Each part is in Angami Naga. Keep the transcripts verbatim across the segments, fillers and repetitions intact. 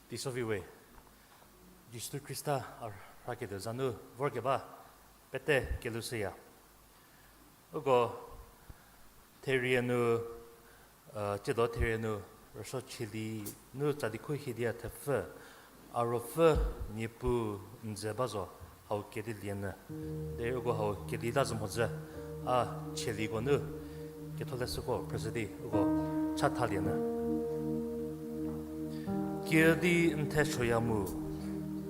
Teisovi we, Jisu Khrista a rhaketuo za nu vorkeba pete kelushüya. Uko therie nu, tsiedo therie nu, rüsuo cheli nu tsali khu hiedia thepfü, A Ruopfü Niepuu n ze ba zo, hau kedilie nyü. Derei uko hau kedi ta zü mhodzü, a cheliko nu, ketholeshüko phrüshü di uko chathalie nyü. Kiüdi n thesuoya mu,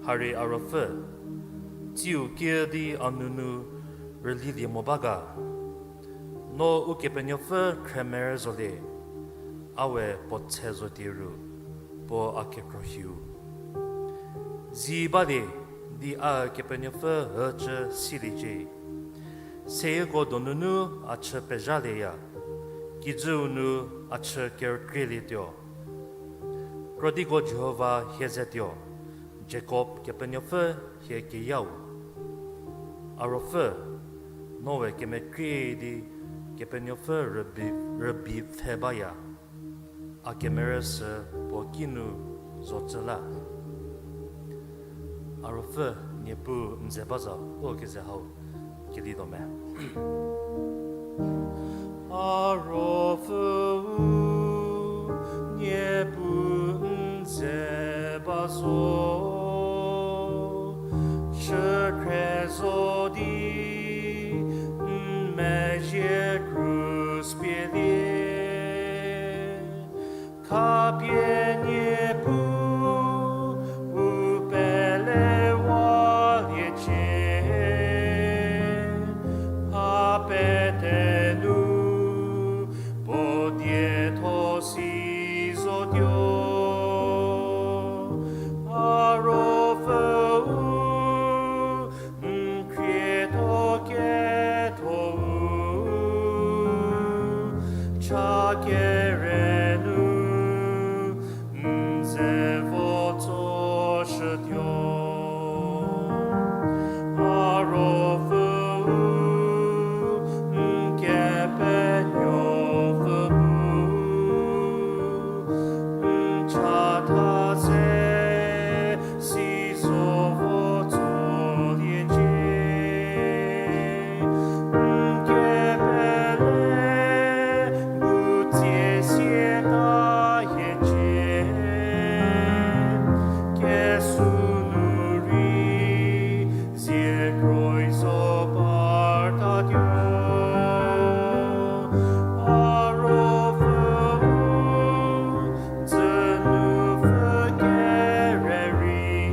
hari A Ruopfü, tsiu kiüdi a nou nu rülilie mo ba ga. No Ukepenuopfü khremerü zolie, a we puo tse zo tie ru, puo a kekrohiu. Zi balie di a Kepenuopfü ücü siliecie. Seyieko donunu a chü pezhalieya, kijüu nu a chü kerükrelietuo. Krodiko Jihova hie zetuo, Jakob Kepenuopfü hie keyau. A Ruopfü, no we kemekrie di Kepenuopfü rübei, rübei pfhe baya, a kemerü sü puo kinu zocü la. A Ruopfü Niepuu n ze ba zo, uko keze hau kedi tuo me. A Ruopfüu, Niepuu n ze ba zo, chükhre zo di n mezhie krus pielie. Khapie Niepuu u pelewalie cie, a pete nu puo dietho si zotuo. A Ruopfüu, n khrietho ketho-u cha kere nu n ze vo tsoshütuo. A Ruopfüu, n Kepenuopfü bu n chatha se si zo vo tsoliecie. N kepele bu tsie siata hiecie, kesuo nu rei zie kroi zo partatuo. A Ruopfüu, dzü nu pfü kere rei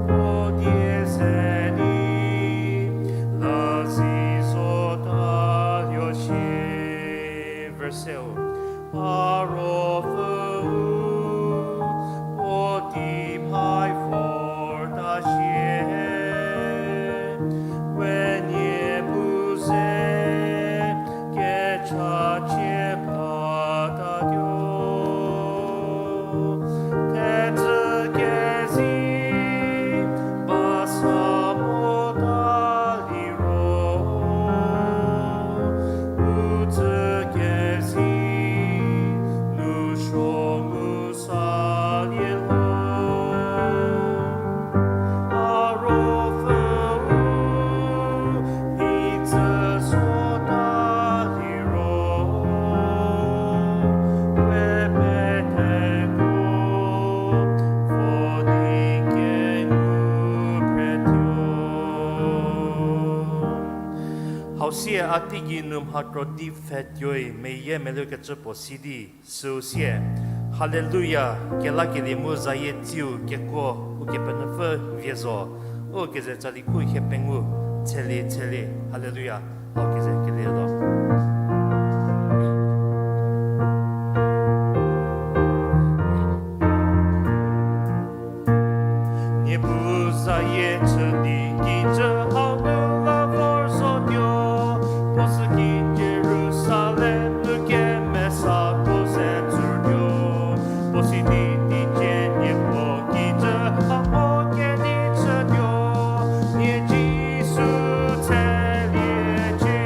puo die ze di la zi zota yoshie. Verse u, A Ruopfüu, puo di phai vorta shie, we Niepuu ze kechachie patatuo. Thedzü kezi ba sa mota liro, u dzü kezi nu suo mu salie lho. A Ruopfüu, n dzü zota liro, we peteko vo di kenu phretuo. Hau sie a teigei nu mhatho di pfhetuoi meyie melukecü puo si di süu sie, Haleluya, kelakelie mu zayie tsiu kekuo Ukepenuopfü vie zo, u keze tsali khu hie pengou, tshelie, tshelie, Haleluya, hau keze kelielo. Niepuu zayie chü di kijü hau nu la vor zotuo, puo sü ki Jerusalem nu kemesa puo ze tsutuo, puo sidi teicie nie puo kijü hau puo kedi chütuo, nie Jisu tseliecie.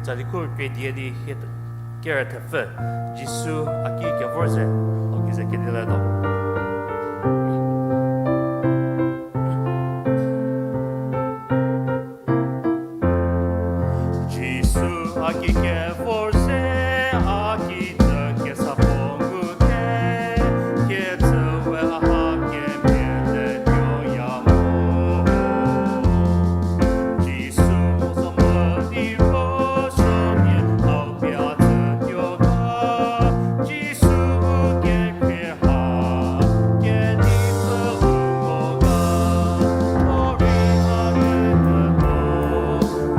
Tsali khu kre die di hie kerü thepfü, Jisu a ki kevor ze, o ki ze kediletuo. Jisu a ki kevor ze, a ki tsü kesa puo ngu te, kecü we a ha kemhie le tuoya mo. Jisu mo zo mo di ro so nie, au pie a tsü tuo ga, Jisu u kekhrie ha, kedi pfü u mo ga, o rei a rei pfü mo,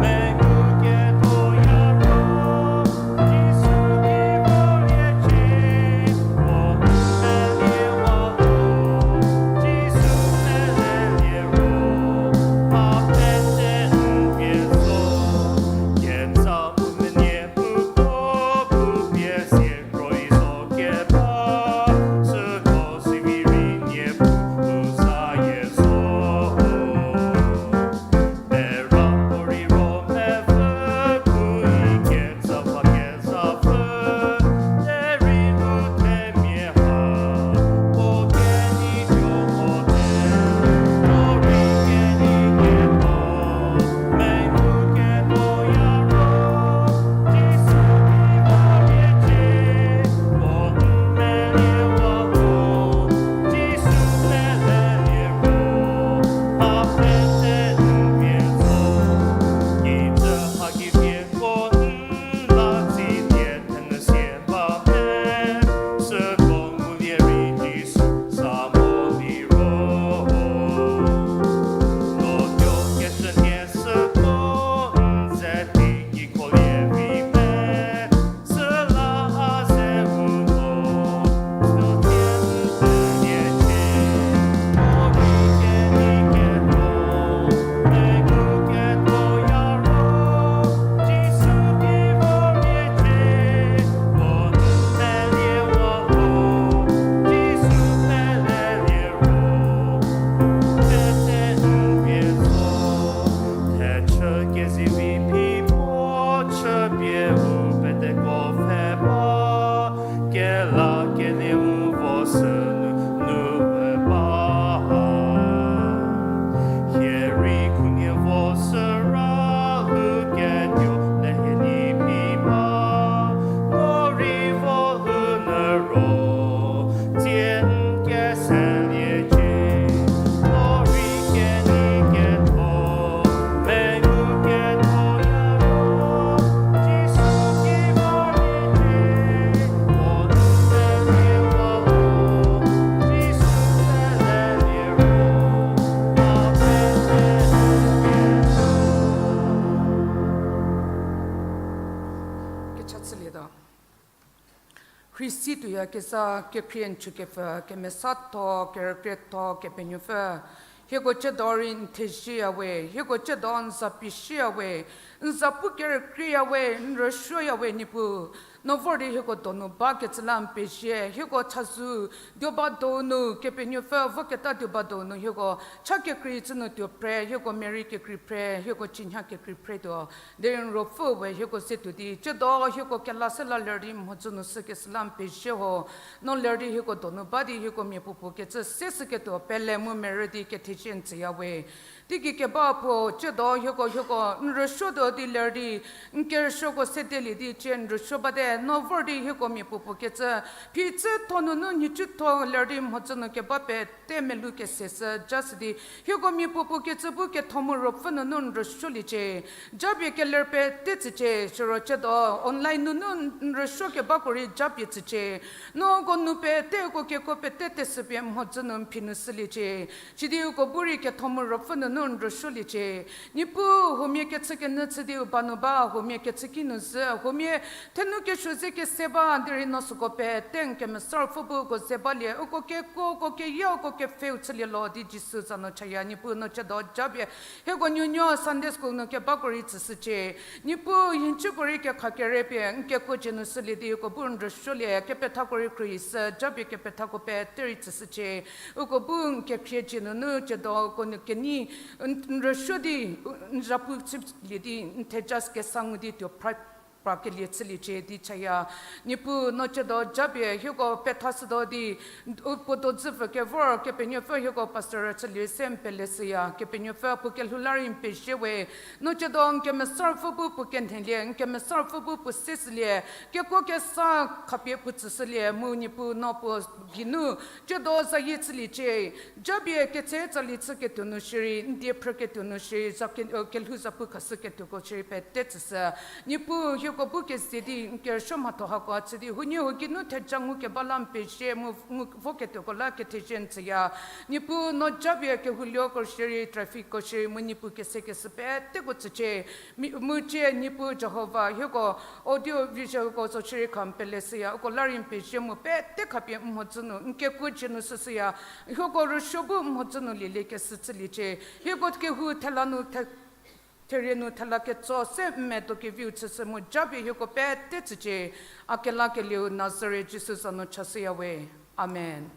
mengu ketuoya ro, Jisu ki vorlie cie, puo nu melie wa lo, Jisu melelie ro, a pete n pie zo, keza u menie puo ko pu pie sie kroi zo keba, süko sivi rei Niepuu zayie zo. Pera puo rei ro mepfü, pui keza va kezapfü, derei u themia ha, puo kenei tuo mote, puo rei kenei kemo, mengu ketuoya ro, Jisu ki vorlie cie, puo nu melie wa lo, Jisu melelie ro, a pete n pie zo, kijü ha ki pie ko n la tsidie thenyü sie ba me, süko ngulie rei Jisu sa mo liro, no tuo kecü nie süko n ze di ki kholie vi me, süla a ze u mo, sütie n pfülie cie, o rei kenei ketuo, mengu ketuoya ro, Jisu ki vorlie cie, puo nu melie wa lo, Jisu melelie ro, pete n pie zo, thechü kezivi phi puo chüpie u peteko pfhe ba, kelakelie u vo sünu nu we ba ha. Hie rei khunhie vo süra lhou ketuo le hie nei phi ba, no rei vo lhou nyü ro, tsie n keselie cie, no rei kenei ketuo, mengu ketuoya ro, Jisu ki vorlie cie, puo nu melie wa lo, Jisu melelie ro, a pete n pie zo. Kecha chülietuo. Khrista tuoyakezha kekhrie n chükepfü, kemesatho, kerükrietho, Kepenuopfü, hieko ciedo rei n thezieya we, hieko ciedo n za pie shüya we, n za pu kerükriya we, n rüsuoya we Niepuu. No vor di hieko donu bakecü la n pezie, hieko chazou dioba donu, Kepenuopfü voketa dioba donu hieko cha kekrei chü nu tuo phre, hieko merei kekrei phre, hieko cinha kekrei phretuo. Derei n Ruopfü we hieko ze tuo di, ciedo hieko kela se la ler di mhodzü nu sükeshü la n pezie ho. No ler di hieko donu ba di hieko mia puopuo kecü se süketuo pele mu merü di kethezie n tsüya we. Teigei keba puo, ciedo hieko, hieko n rüsuotuo di ler di, n kerüsuoko sedelie di cie n rüsuo bate, no vor di hieko mia puopuo kecü, phichütho nunu nhicutho ler di mhodzü nu keba pete melou kese sü ja si di, hieko mia puopuo kecü bu ketho mu Ruopfü nunu n rüsuoliecie. Japie keler pete tsücie, siro ciedo online nunu n rüsuo kebako rei japie tsücie. Noko nu pete uko keko pete tesüpie mhodzü nu n phi nu shüliecie. Sidi uko bu rei ketho mu Ruopfü nunu n rüsuoliecie. Niepuu, huomia kechü kenyü chü di u ba nu ba, huomia kechü ki nu zhü, huomia thenu kesuo ze kese ba, derei no süko pete n Kemesa Ruopfü bu uko ze balie, uko kekuo, uko keya, uko kepfheu chülie lo di Jisu za nu chaya. Niepuu, no ciedo japie hieko nuonuo Sunday school nu kebako rei tsüshücie. Niepuu, nhicüko rei kekha kere pie n kekuo dzie nu shülie di uko bu n rüsuolie, kepethako rei khruohi sü japie kepethako pete rei tsüshücie. Uko bu n kekhrie dzie nunu ciedo uko nu kenei n, n rüsuo di, n zhapu chülie di n theja kesa ngu di tuo phra prakelie chüliecie di chaya. Niepuu no ciedo japie hieko pethashütuo di, u puo dodzü pfü kevor Kepenuopfü hieko pastor chülie se n peleshüya. Kepenuopfü puo kelhou la rei n pezie we. No ciedo n kemesa ruopfü bu puo kenhelie, n kemesa ruopfü bu puo seshülie, kekuo kesa khapie puo tsüshülie, mu Niepuu no puo geinu ciedo zayie chüliecie. Japie ketse tsali chüketuo nu shierei, n die phrüketuo nu shierei, za ke-, kelhou zapu khashüketuoko shierei pete tsüshü. Niepuu hieko bu keze di n kerüsuo mhatho hako chü di huoniehuo geinu theja ngukeba la n pezie mu ngu voketuoko la kethezie n tsüya. Niepuu no japie kehoulioko shierei, trafficko shierei mu Niepuu kesekeshü peteko tsücie. Mi-, mu cie Niepuu Jihova hieko audio visualko zo shierei kha n peleshüya, uko la rei n pezie mu pete khapie n mhodzü nu n kekuo dzie nu shüshüya. Hieko rüsuo bu n mhodzü nu lieliekeshü chüliecie. Hieko kehou thela nu the-, therie nu thela ketso se n medo keviu chüshü mu japie hieko pete tsücie. A kelakelieu Nazaret Jisu za nu chashüya we. Amen.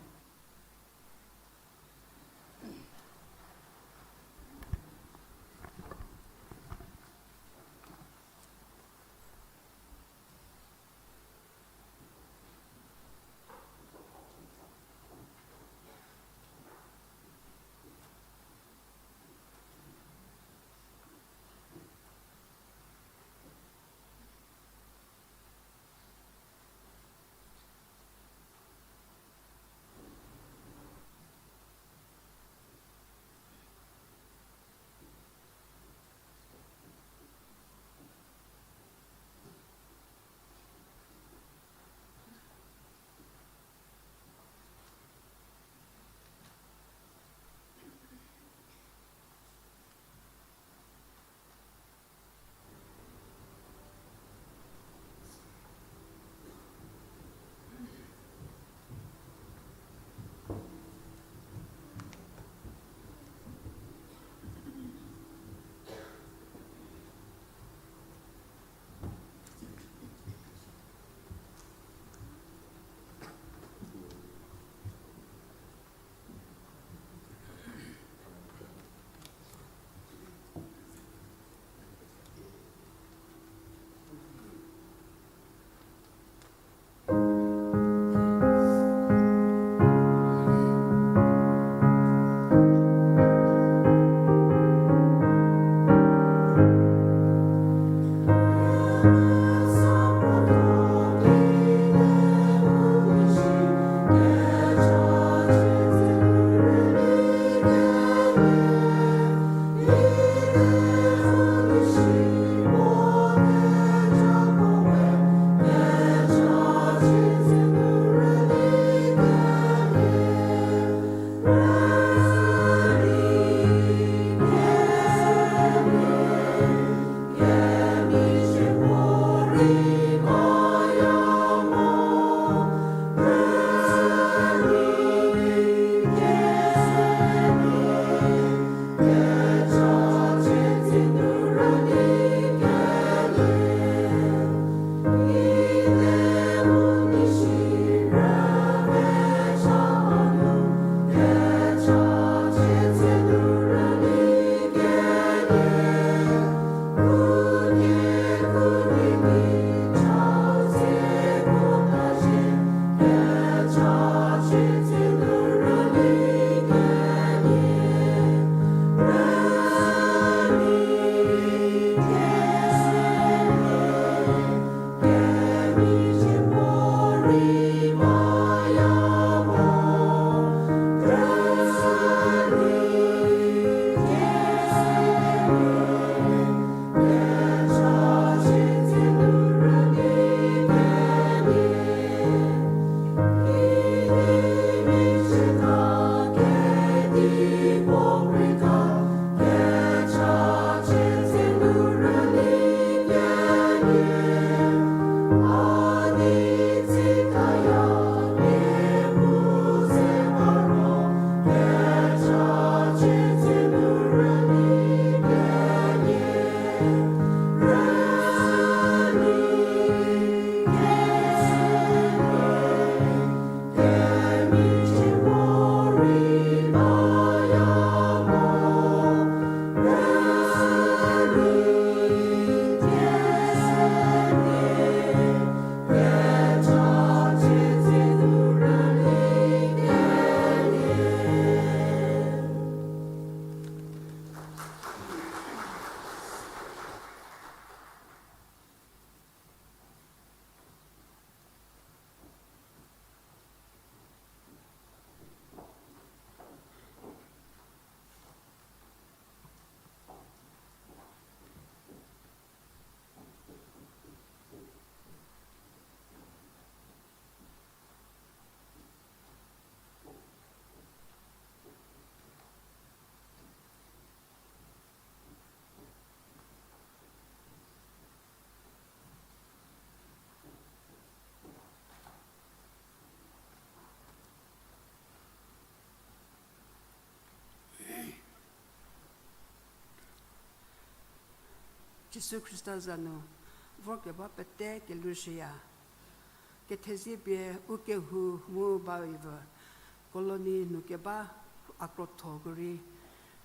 Jisu Khrista za nu vorkeba pete kelhushüya. Kethezie pie u kehou mu bavü colony nu keba a krotho ko rei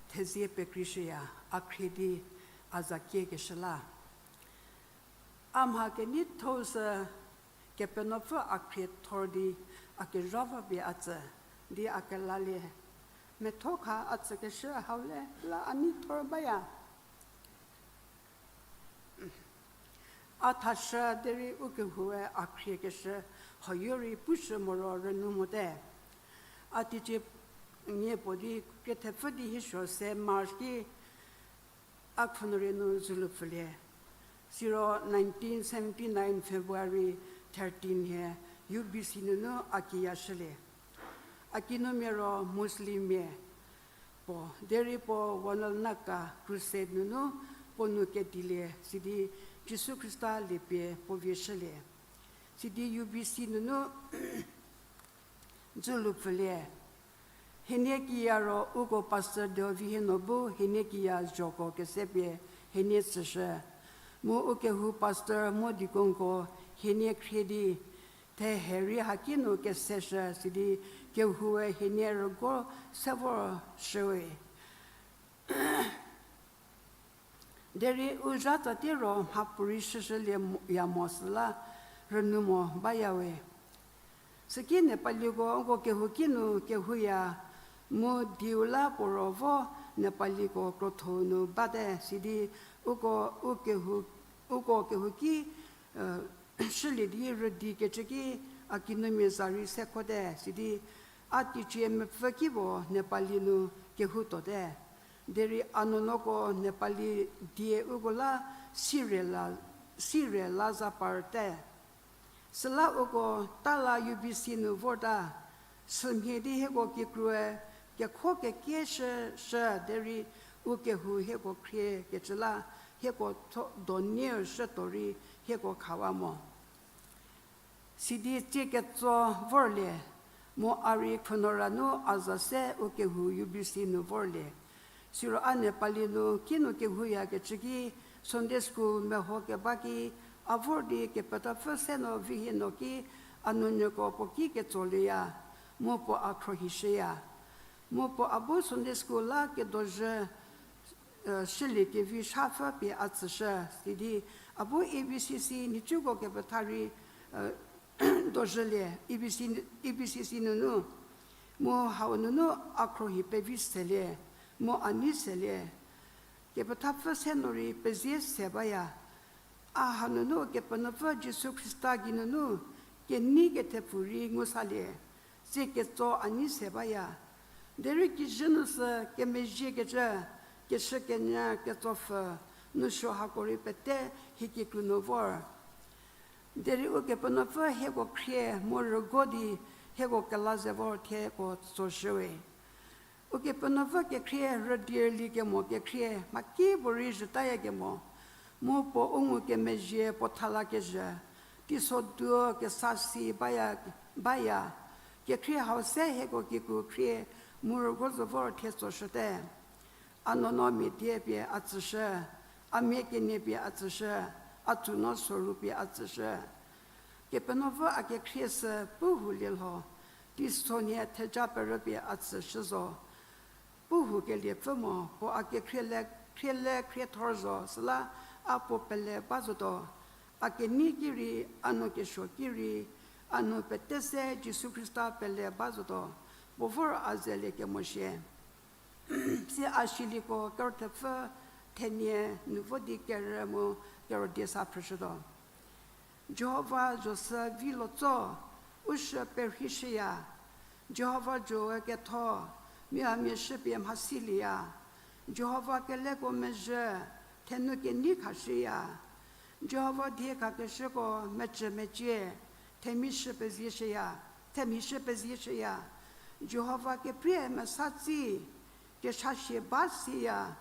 thezie pekreishüya, a khrie di a za kiekeshü la. A mha keneithou sü Kepenuopfü a khrie thor di a kezha va pie a tsü di a kelalie. Metho kha a tsükeshü hau le la a nei thor baya. A thashü derei u kehoue a khriekeshü huoyo rei pushü moro rünu mote. A teicie nie puo di kethepfü di hiesuo se March ki a khunuorie nu zulu pfülie. Siro nineteen seventy-nine February thirteen hie U B C nunu a kiyashülie. A kinumia ro Muslimmia puo, derei puo Wanal Naka Crusade nunu puo nou kedilie, sidi Jisu Khrista liepie puo vie shülie. Sidi U B C nunu zulu pfülie. Hienie kiya ro uko pastor Deovihie no bu hienie kiya zhoko kese pie hienie tsüshü. Mu u kehou pastor mu deaconko hienie khrie di thehe rei haki nu keseshü sidi kehoue hienie rügo se vor shüwe. Derei u zha tsatie ro mhapuorei shüshülie mo, ya mo süla rünu mo bayawe. Süki Nepaliko uko kehou kinu kehouya mu diu la puo ro vo Nepaliko krotho nu bate sidi uko, u kehou, uko kehouki shülie di rüdi kecü ki a kinumia za rei sekhote sidi a teicie mepfü ki puo Nepali nu kehou tuote. Derei a nuonuoko Nepali die uko la sire la, sire la za parte. Süla uko ta la U B C nu vorta, sümhie di hieko kikrue kekho kekieshü shü derei u kehou hieko khrie kecü la hieko tho, donieu shütuo rei hieko khawa mo. Sidi tsie ketso vorlie, mu a rei Khunora nu a za se u kehou U B C nu vorlie. Siro a Nepali nu kinu kehouyakecü ki Sunday school meho keba ki a vor di kepethapfü se no vihie no ki a nuonuoko puo ki ketsolieya, mu puo a khruohishüya. Mu puo a bu Sunday school la kedozhü shülie kevi shapfü pie a tsüshü, sidi a bu E B C C nhicuko kepetha rei dozhülie, E B C, E B C C nunu, mu hau nunu a khruohi pevi selie, mu a nei selie. Kepethapfü se no rei pezie se baya. A hanunu Kepenuopfü Jisu Khrista geinunu kenei kethepfu rei ngu salie, tsie ketso a nei se baya. Derei kijü nu sü kemezhiekecü, keshükenyü ketsopfhü, nu suo hako rei pete hie kikru nu vor. Derei Ukepenuopfü hieko khrie mu rügo di hieko kela ze vor thieko tsoshüwe. Ukepenuopfü kekhrie rüdirli kemo kekhrie mhakipuorei zhütayakemo, mu puo u ngukemezhie puo thalakezhü, teisoduo kesa si baya, baya, kekhrie hau se hieko kikru khrie mu rügo zo vor thie tsoshüte. A nuonuo mia die pie a tsüshü, a mia kenie pie a tsüshü, a tsünuo soru pie a tsüshü. Kepenuopfü a kekhrie sü pu hulie lho, teisonhie theja perüpie a tsüshü zo. Pu hu keliepfü mo, puo a kekhrie le, khrie le khriethor zo, süla a puo pele ba zotuo. A kenei ki rei, a nou kesuo ki rei, a nou pete se Jisu Khrista pele ba zotuo, puo vor a zelie kemoshie. Sie a siliko kerüthepfü thenie nu vo di kerü mu kerüdie sa phrüshütuo. Jihova zho sü vi lo tso, u shü perheishüya. Jihova zho-e ketho, mia mia shüpie mhasilieya. Jihova keleko mezhü, thenu kenei khashüya. Jihova die khakeshüko mecü mecie, themia shü pezieshüya, themia shü pezieshüya. Jihova keprie mesa tsi, kechashie ba siya.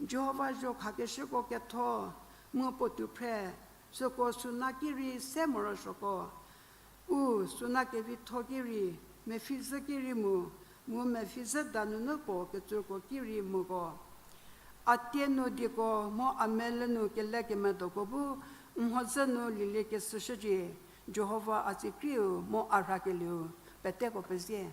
Jihova zho khakeshüko ketho, mu puotou phre, süko suna ki rei se morosuoko. U suna kevitho ki rei, mepfhizhü ki rei mu, mu mepfhizhü danunu puo ketsüko ki rei muko. A tie nu dieko mu a melü nu kelekemedoko bu, n mhodzü nu lieliekeshüshücie, Jihova a tsikriu mu a rhakelieu, peteko pezie.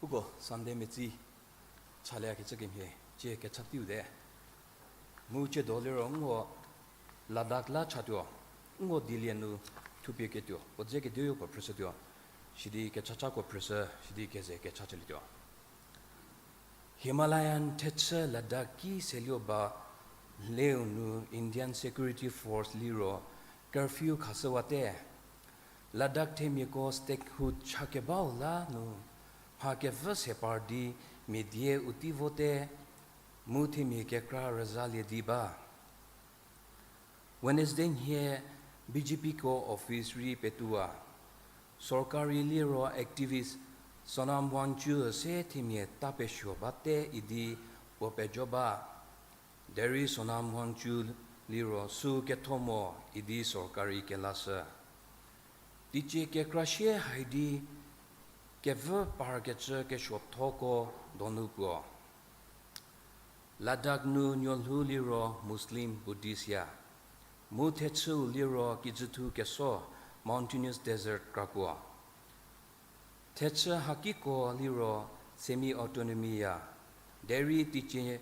Uko Sunday metsi chaliekecü kemhie, cie kecha teiu te. Mu tsiedo liro nko Ladakh la chatuo, nko Delhi nu thupie ketuo, puo dze kediu puo phrüshütuo, sidi kechachako phrüshü, sidi keze kecha chülietuo. Himalayan thechü Ladakh ki seluo ba leu nu Indian Security Force liro curfew khashüwate. Ladakh themiako statehood chakebau la nu mha kevü se par di mia die u tei vote, mu themia kekra rüzalie di ba. Wednesday nhie B J P ko office rei petuowa. Sorkari liro activist Sonam Wangchuk se themia ta pesuo bate idi puo pejo ba. Derei Sonam Wangchuk liro sü ketho mo idi sorkari kelashü. Teicie kekra sie hai di kevü parkecü kesuothoko donu puo. Ladakh nu nuolhou liro Muslim, Buddhist ya. Mu thechüu liro kijüthu keso, mountainous desert krakuo. Thechü hakiko liro semi-autonomy ya. Derei teicie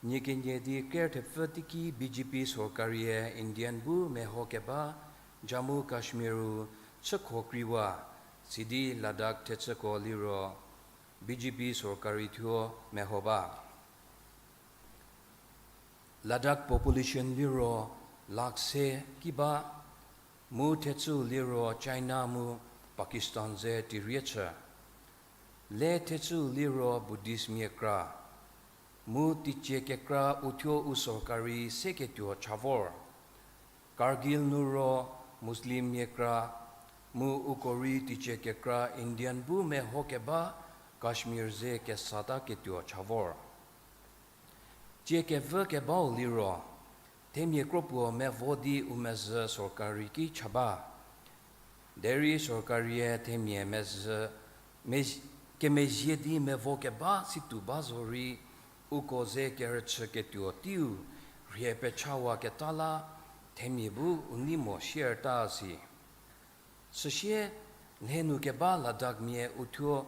nie kenie di ker thepfü teiki B J P sorkarie Indian bu meho keba Jammu Kashmir-u chükho kreiwa, sidi Ladakh thechüko liro B J P sorkari thuo meho ba. Ladakh population liro lakh se ki ba, mu thechüu liro China mu Pakistan ze teirie chü. Le thechüu liro Buddhist mia kra, mu teicie kekra uthuo u sorkari seketuo cha vor. Kargil nu ro Muslim mia kra, mu uko rei teicie kekra Indian bu meho keba Kashmir ze kesata ketuo cha vor. Tsie kevü kebau liro, themia kropuo mevo di u mezhü sorkari ki cha ba. Derei sorkarie themia mezhü, mez-, kemezhie di mevo keba situo ba zorei, uko ze kerüchüketuo teiu rhie pechawaketa la themia bu u nei mo shierta si. Süsie, lhe nu keba Ladakhmia uthuo,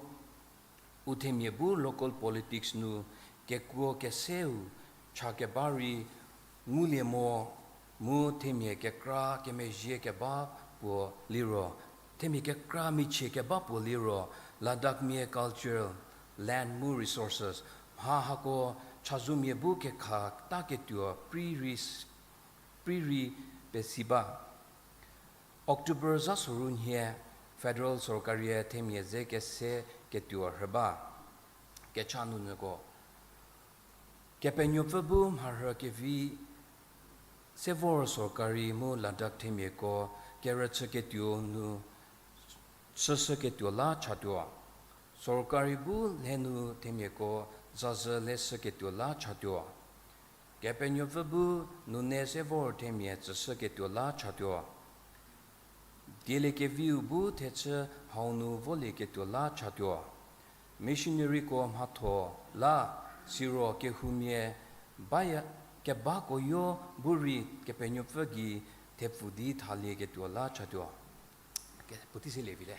u themia bu local politics nu kekuo keseu cha keba rei ngulie mo, mu themia kekra kemezhie keba puo liro, themia kekra michie keba puo liro, Ladakhmia cultural, land mu resources, mha hako chazoumia bu kekhataketuo prei rei s-, prei rei pesi ba. October za soru nhie federal sorkarie themia ze kese ketuo rhü ba. Kecha nunyüko. Kepenuopfü bu mharhü kevi se vor sorkari mu Ladakh themiako kerüchüketuo nu chüshüketuo la chatuo. Sorkari bu lhe nu themiako zazhü leshüketuo la chatuo. Kepenuopfü bu nune se vor themia tsüshüketuo la chatuo. Dieliekeviu bu thechü hau nu volieketuo la chatuo. Missionaryko mhatho la siro kehoumia baya kebako yo bu rei Kepenuopfü gei thepfu di thalieketuo la chatuo. Ke-, puotei se lievile.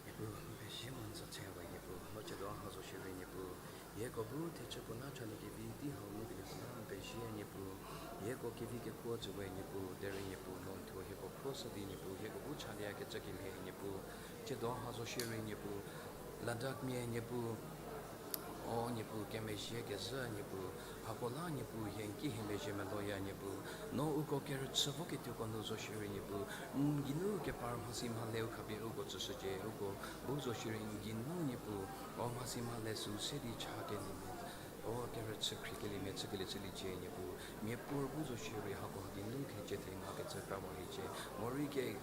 Niepuu, n pezie mu n za tse we Niepuu, no tsiedo mha zo shierei Niepuu, hieko bu thechü puo la chaliekevi tei hau nu vilietuo la n pezie Niepuu, hieko kevi kekuo tsü we Niepuu, derei Niepuu no n thuo hieko khroshü di Niepuu, hieko bu chaliekecü kemhie Niepuu, tsiedo mha zo shierei Niepuu, Ladakhmia Niepuu, o Niepuu kemezhie kezhü Niepuu, hako la Niepuu hie n ki hie mezhie meloya Niepuu, no uko kerüchü voketuoko nu zo shierei Niepuu, n geinu kepar mhasi mhaleu khapie uko tsüshücie, uko bu zo shierei n geinu Niepuu, o mhasi mhale sü se di cha kelie mo. O kerüchü khriekeliemia chükelie chüliecie, Niepuu. Miapuorei bu zo shierei hako haki nu kecie the ngakecü krawa hiecie. Morei ke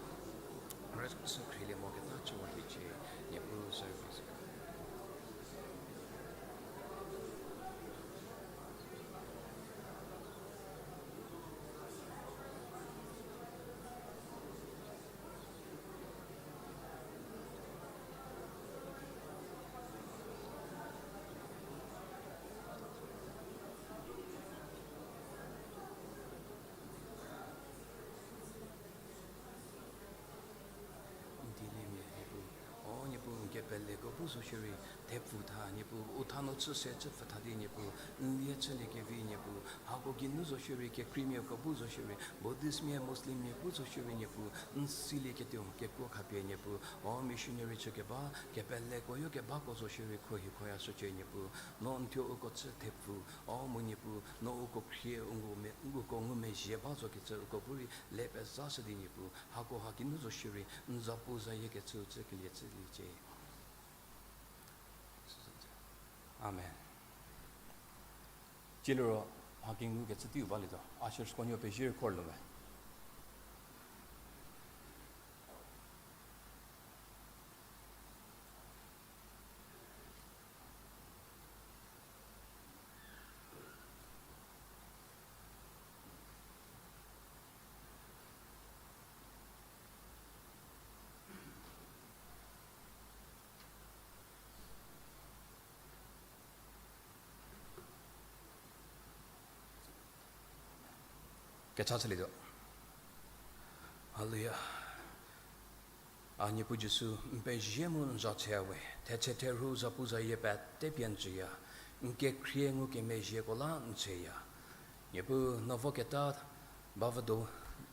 rüchü khrielie moketa chüwa hiecie, Niepuu service. N dieliemia Niepuu, o Niepuu, n kepeleko bu zo shierei, thepfu tha Niepuu, u tha nu chü se chü pfü tha di Niepuu, n lie chüliekevi Niepuu, hako geinu zo shierei, kekreimiako bu zo shierei, Buddhistmia, Muslimmia bu zo shierei Niepuu, n silieketuo kekuo khapie Niepuu, o missionary chükeba, kepeleko yo kebako zo shierei khruohi khruohishücie Niepuu, no n thuo uko chü thepfu, o mu Niepuu, no uko khrie, uko ngumezhie ba zokecü uko bu rei le pezashü di Niepuu, hako haki nu zo shierei, n zapu zayiekecü chükelie chüliecie. Amen. Cieliro, mha kengukecü teiu balietuo. Ushersko nuo pezie rei khor lho me. Kecha chülietuo. Hallelujah. A Niepuu Jisu, n pezie mu n za chüya we, thetse therhu zapu zayie pete pie n tsüya, n kekhrie ngukemezhieko la n tsüya. Niepuu, no voketa bavüdo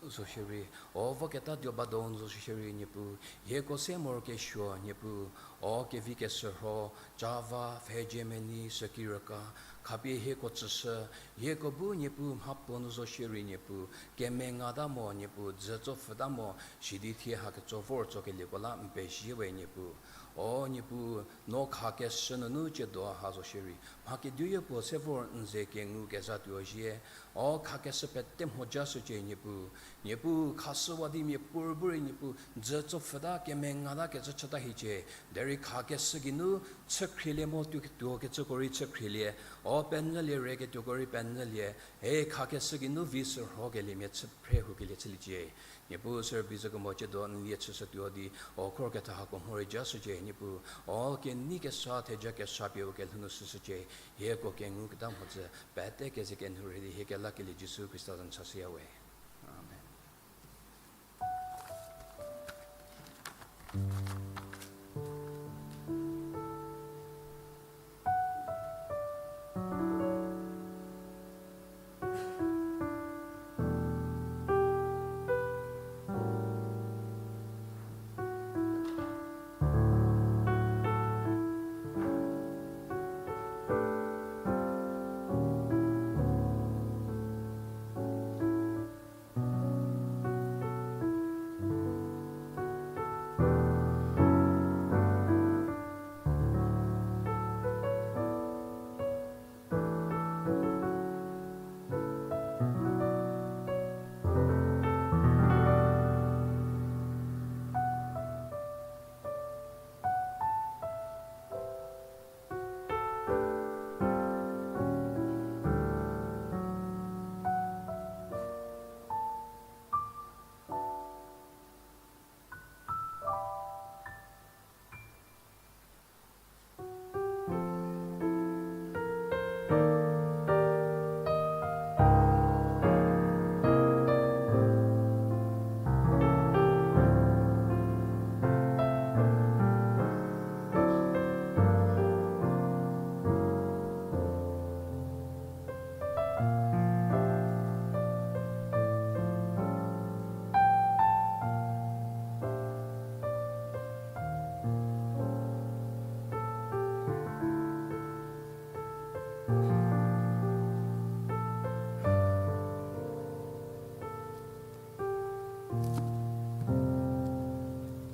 zo shierei, o voketa tuo bado zo shierei Niepuu, hieko se morokesuo Niepuu, o kevi kesürho, Java, Hegemony, Sekirüka, khapie hieko tsüshü, hieko bu Niepuu mhapuo nu zo shierei Niepuu, kemengata mo Niepuu, dzütsopfüta mo, sidi thie haketso vor tsokelieko la n pezie we Niepuu. O Niepuu, no khakeshü nunu tsiedo ha zo shierei, mha kediu yopuo se vor n ze kengu kezatuo zhie, o khakeshü pete mhojashücie Niepuu. Niepuu, khashüwa di miapuorei bu rei Niepuu, dzütsopfüta, kemengata kecü chüta hiecie, derei khakeshü geinu, chükhrielie mo tuo, tuokecüko rei chükhrielie, o penyülie reketuoko rei penyülie, e khakeshü geinu vi sürhokeliemia chü phre hukelie chüliecie. Niepuu service kemo tsiedo n lie chüshütuo di, o khor ketha hako mhorei jashücie Niepuu, o kenei kesa theja kesa pie u kelhou nu shüshücie, hieko kenguketa mhodzü, pete keze kenhu rhei di hie kelakelie Jisu Khrista za nu chashüya we. Amen.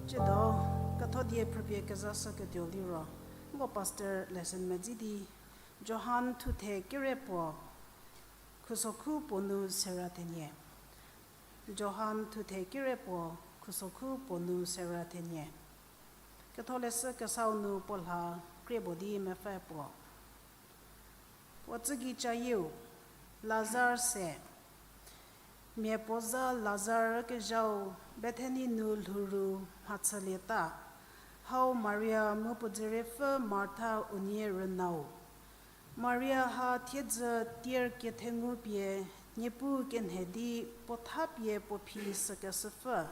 Tsiedo, ketho die phrüpie kezashüketuo liro, nko pastor lesson medzi di, Johan thuthe kerepuo, khusokhu puo nu sera thenie. Johan thuthe kerepuo, khusokhu puo nu sera thenie. Ketholeshü Kesau nu puo lha krie puo di mepfü puo. Puo tsügei cayieu, Lazar se. Mia puo za Lazar kezhau Bethani nu lhou ru mhachülieta. Hau Maria mu puo dzüriepfü Martha unie rünau. Maria ha thiedzü tier kethengu pie, Niepuu kenhe di puo thapie puo phi sükeshüpfü,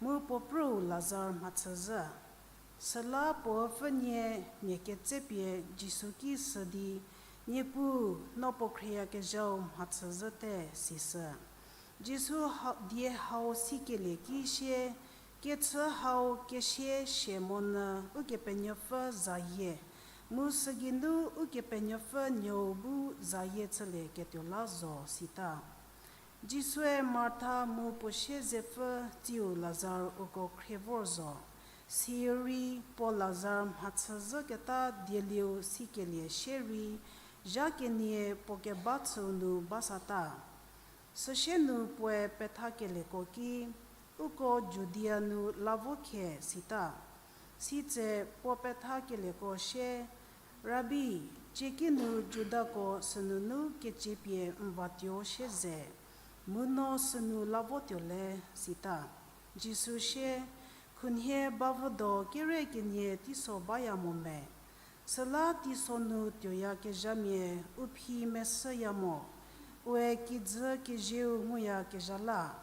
mu puo prüu Lazar mhachüzhü. Süla puo üpfünie mia ketsepie Jisu ki sü di, Niepuu, no puo khrieyakezhau mhachüzhüte, sisü. Jisu ha-, die hau sikelie ki sie, kechü hau kesie sie monyü Ukepenuopfü zayie, mu sügeinu Ukepenuopfü Nuou bu zayie chülieketuo la zo, sita. Jisue Martha mu puo siezepfü tsiu Lazar uko khrie vor zo. Sirei puo Lazar mhachüzhüketa dielieu sikelie shierei, zha kenie puo keba chüu nu basata. Süsie nu puoe pethakelieko ki, Uko Judia nu la vo khe, sita. Sitse puo pethakelieko sie, Rabi, cieki nu Judako sünunu keciepie n vatuo shie ze, mu no sünu la votuo le, sita. Jisu sie, Khunhie bavüdo kere kenie teiso baya mo me? Süla teiso nu tuoyakezhamia u phi meshüya mo, ue kijü kezieu nguyakezha la.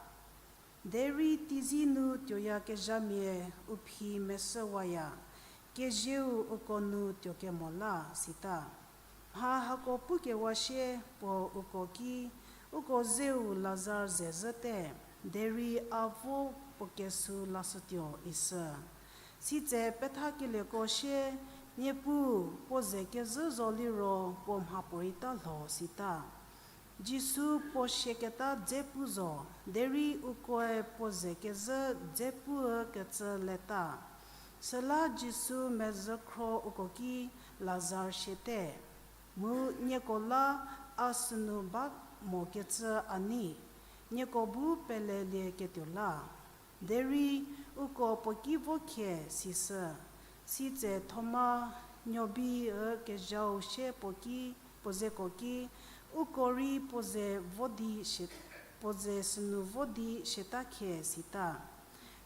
Derei teizie nu tuoyakezhamia u phi meshüwaya, kezieu uko nu tuokemo la, sita. Mha hako pukewa sie puo uko ki, Uko zeu Lazar ze zhüte, derei a vo puo kesu lashütuo, isü. Sitse pethakelieko sie, Niepuu, puo ze kezhü zo liro puo mhapuorei ta lho, sita. Jisu puo siaketa dze pu zo, derei ukoe puo ze kezhü dze pu kecü leta. Süla Jisu mezhü khro uko ki, Lazar siate. Mu nieko la a sünu ba mokecü a nei, nieko bu pelelieketuo la. Derei uko puo ki vo khe, sisü. Sitse Thoma, Nuobi ü kezhau sie puo ki, puo zeko ki, Uko rei puo ze vo di sie, puo ze sünu vo di siata khe, sita.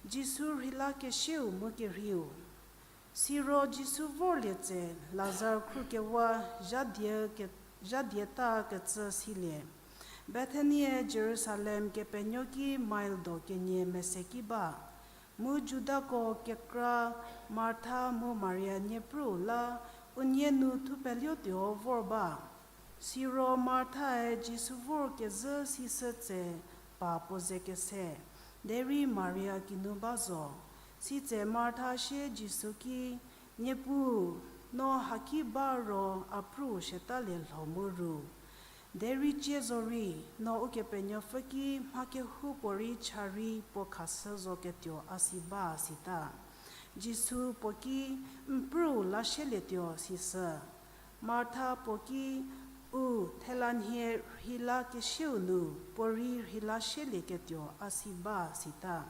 Jisu rheilakesieu mu kerheiu. Siro Jisu vorlie tse Lazar khrukewa zha die ke-, zha dieta kecü silie. Bethanie Jerusalem kepenuo ki mile do kenie mese ki ba. Mu Judako kekra Martha mu Maria niepru la unie nu thupeluotuo vor ba. Siro Marthae Jisu vorkezhü sisü tse pa puo ze kese, derei Maria kinu ba zo. Sitse Martha sie Jisu ki, Niepuu, no haki ba ro a pru siatalie lho mu ru. Derei cie zorei, no Ukepenuopfü ki mha kehoupuorei cha rei puo khashü zoketuo a si ba sita. Jisu puo ki, N pru lasielietuo, sisü. Martha puo ki, U thelanhie rheilakesieu nu puorei rheilasielieketuo a si ba sita.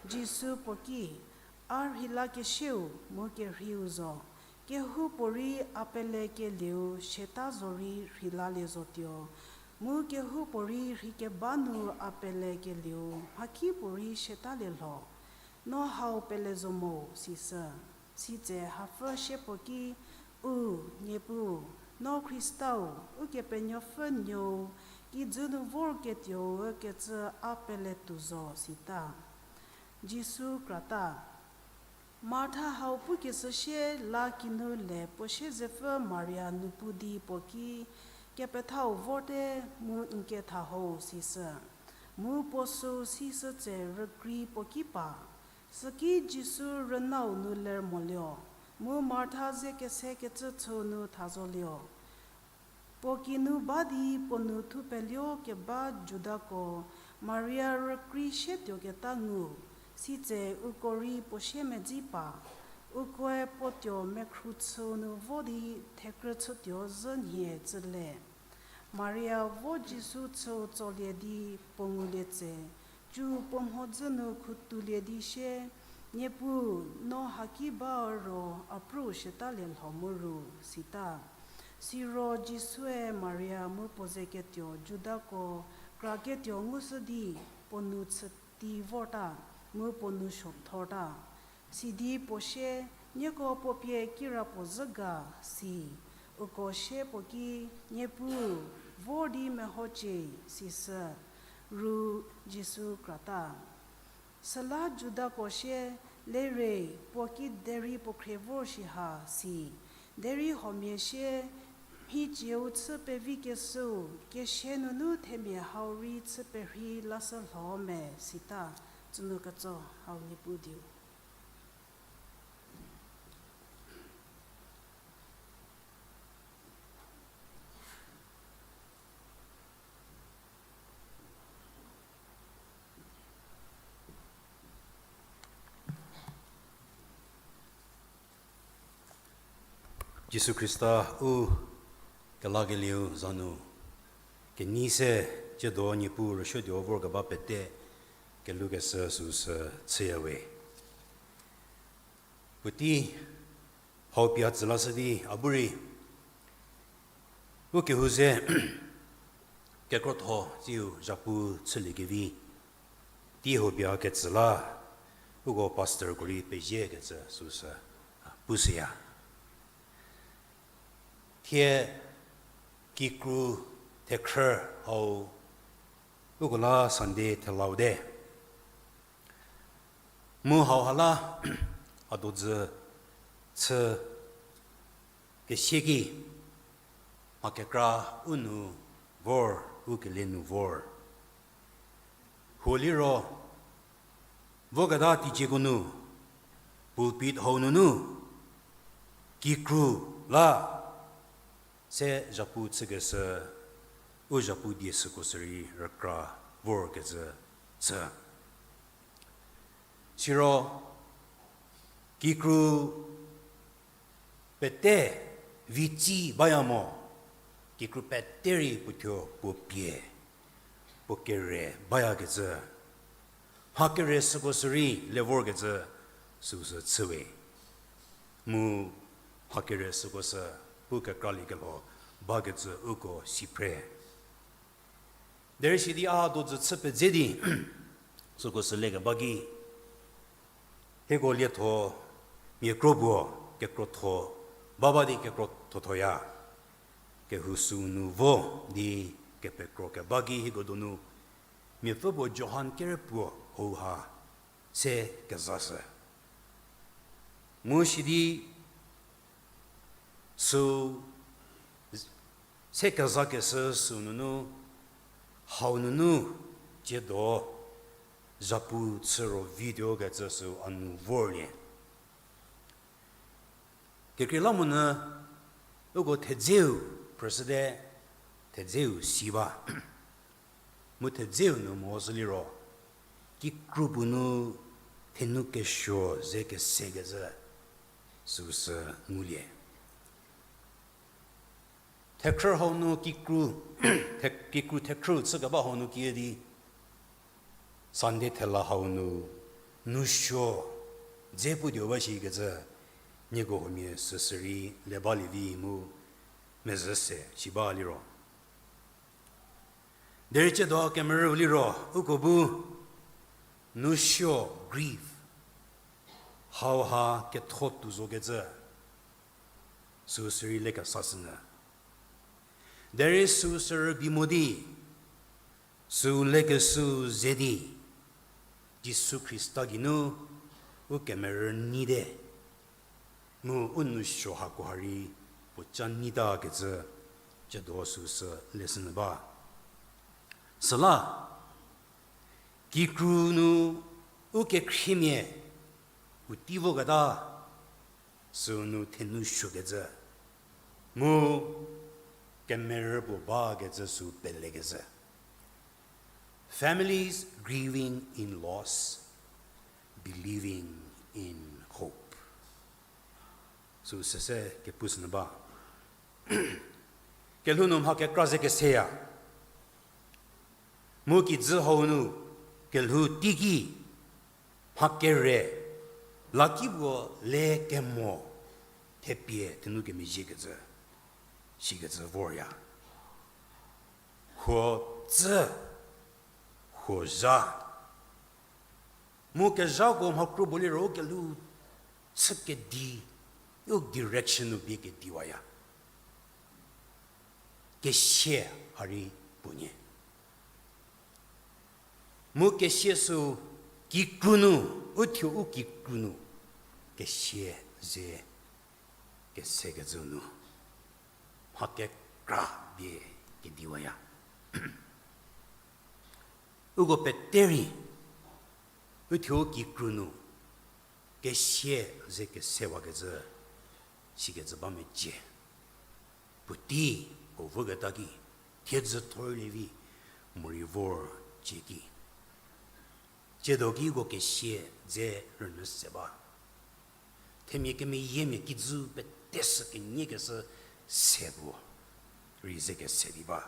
Jisu puo ki, A rheilakesieu mu kerheiu zo, kehoupuorei a pelekelieu siata zorei rheilalie zotuo, mu kehoupuorei rheikeba nu a pelekelieu mhakipuorei siatalie lho. No hau pele zo mo, sisü. Sitse hapfü sie puo ki, U Niepuu, no Khristau, Ukepenuopfü Nuou, kijü nu vorketuo ükecü a peletuo zo, sita. Jisu krata. Martha hau pukeshü sie la kinu le puo siezepfü Maria nu pu di puo ki, Kepethau vorte mu n ketha ho, sisü. Mu puo süu sisü tse rükrei puo ki pa. Süki Jisu rünau nu ler molio, mu Martha ze kesekecü chüu nu tha zolio. Puo kinu ba di puo nu thupeluo keba Judako Maria rükrei sie tuoketa ngu, sitse uko rei puo siemedzi pa. Ukoe puo tuo mekhru chüu nu vo di thekrü chütuo zhü nhie tsülie. Maria vo Jisu chüu tsolie di puo ngulie tse, cu puo mhodzü nu khutulie di sie, Niepuu, no haki ba ro a pruo siatalie lho mu ru, sita. Siro Jisue Maria mu puo ze ketuo Judako kra ketuo ngushü di puo nou chüti vorta, mu puo nou suothorta. Sidi puo sie, Nieko puo pie kirapuo zhü ga, si. Uko sie puo ki, Niepuu, vor di mehocie, sisü, ru Jisu krata. Süla Judako sie, Lere, puo ki derei puo khrie vor shi ha, si. Derei huomia sie, Mhicieu chü pevikeshüu kesia nunu themia hau rei chü perhei lashü lho me, sita. Tsünu ketso hau Niepuu dieu. Jisu Khrista u kelakelieu za nu, kenei se tsiedo Niepuu rüsuotuo vorkeba pete kelhoukeshü süsü chüyawe. Puotei hau pie a tsü lashü di a bu rei, u kehou ze kekrotho tsiu zhapu chüliekevi, tei hau pie a ketsü la, uko pastorko rei peziekecü süsü pushüya. Thie kikru thekhrü hau uko la Sunday thelau te. Mu hauha la a dodzü chü kesie ki, mha kekra u nu vor, u kele nu vor. Huo liro, voketa teicieko nu, pulpit hau nunu, kikru la, se zhapu chükeshü, u zhapu die süko sürei rükra vorkecü chü. Siro, kikru pete vitsi baya mo, kikru pete rei puo thuo puo pie, puo kere bayakecü, mha kere süko sürei le vorkecü süsü chüwe. Mu mha kere süko sü pu kekraliekelho bakecü uko si phre. Derei sidi a dodzü chü pedze di, süko sü lekeba ki, hieko lietho mia kro puo kekrotho, baba di kekrothothoya. Kehou süu nu vo di kepekro keba ki hieko donu, miapfü puo Johan kerepuo houha se kezashü. Mu sidi süu se kezakeshü süu nunu, hau nunu, tsiedo, zhapu chü ro video kecü süu a nu vorlie. Kekreilamonyü, uko thedzeu phrüshüte, thedzeu si ba. Mu thedzeu nu mo sü liro, kikru puo nu thenu kesuo ze kesekecü süsü ngulie. Thekhrü hau nu kikru, the-, kikru thekhrü chükeba hau nu kiüdi, Sunday thela hau nu, nousuo dze putuo ba shikecü, nieko huomia süsürei le balievi mu mezhü se shi ba liro. Derei tsiedo kemerüu liro, uko bu, nousuo grief, hauha ketho tuo zokecü, süsürei lekesashünyü. Derei süsü rübei mo di, süu lekeshüu ze di, Jisu Khrista geinu u kemerü nyite, mu u nousuo hakoha rei puoca nyitakecü, tsiedo süsü leshünyü ba. Süla, kikru nu u kekhriemia puotei voketa, süu nu thenu suokecü, mu kemerü puo bakecü süu pelekecü. Families grieving in loss, believing in hope. Süu süse kepu sünu ba. Kelhou nu mha kekra ze keseya. Mu kijü hau nu kelhou teiki mha kere, lakipuo le kemo, thepie thenu kemezhiekecü, sikecü vorya. Huo tsü, huo zha. Mu kezhako mha kro puo liro u kelhou chü kedi, u direction nu bie kediwaya. Kesia hari puo nyie. Mu kesia sü kikru nu, u thuo u kikru nu, kesia ze kesekecü nu, mha kekra bie kediwaya. Uko pete rei, u thuo u kikru nu, kesia ze kesewakecü, sikecü ba mecie. Puotei, ko voketa ki, thiedzü thorlie vi, morei vor cie ki. Tsiedo ki uko kesia dze rünyü se ba. Themia kemeyiemia kijü pete sü kenie keshü se puo rei ze kese di ba.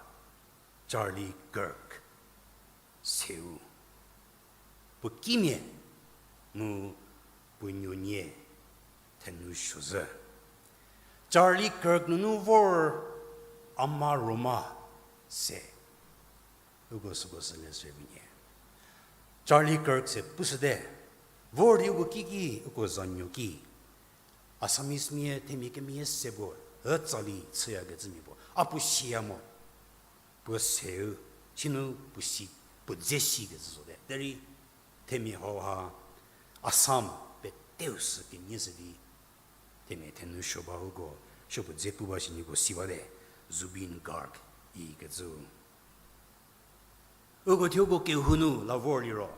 Charlie Kirk seu. Puo kimia mu puo nuonie thenu suozhü. Charlie Kirk nunu vor Ama Roma se. Uko süko sü le se vi nie. Charlie Kirk se pushüte. Vor di uko kiki, uko zanuo ki, Assamese mia themia kemeyie se puo, ütsali chüyakecümia puo a puo siya mo. Puo seu, sinu puo si, puo dze sikecü zote. Derei themia hauha Assam peteu sü kenie se di, themia thenu suo ba uko, suo puo dze pu ba shi nieko si bate, Zubeen Garg ikecü. Uko thuoko kehou nu la vor liro,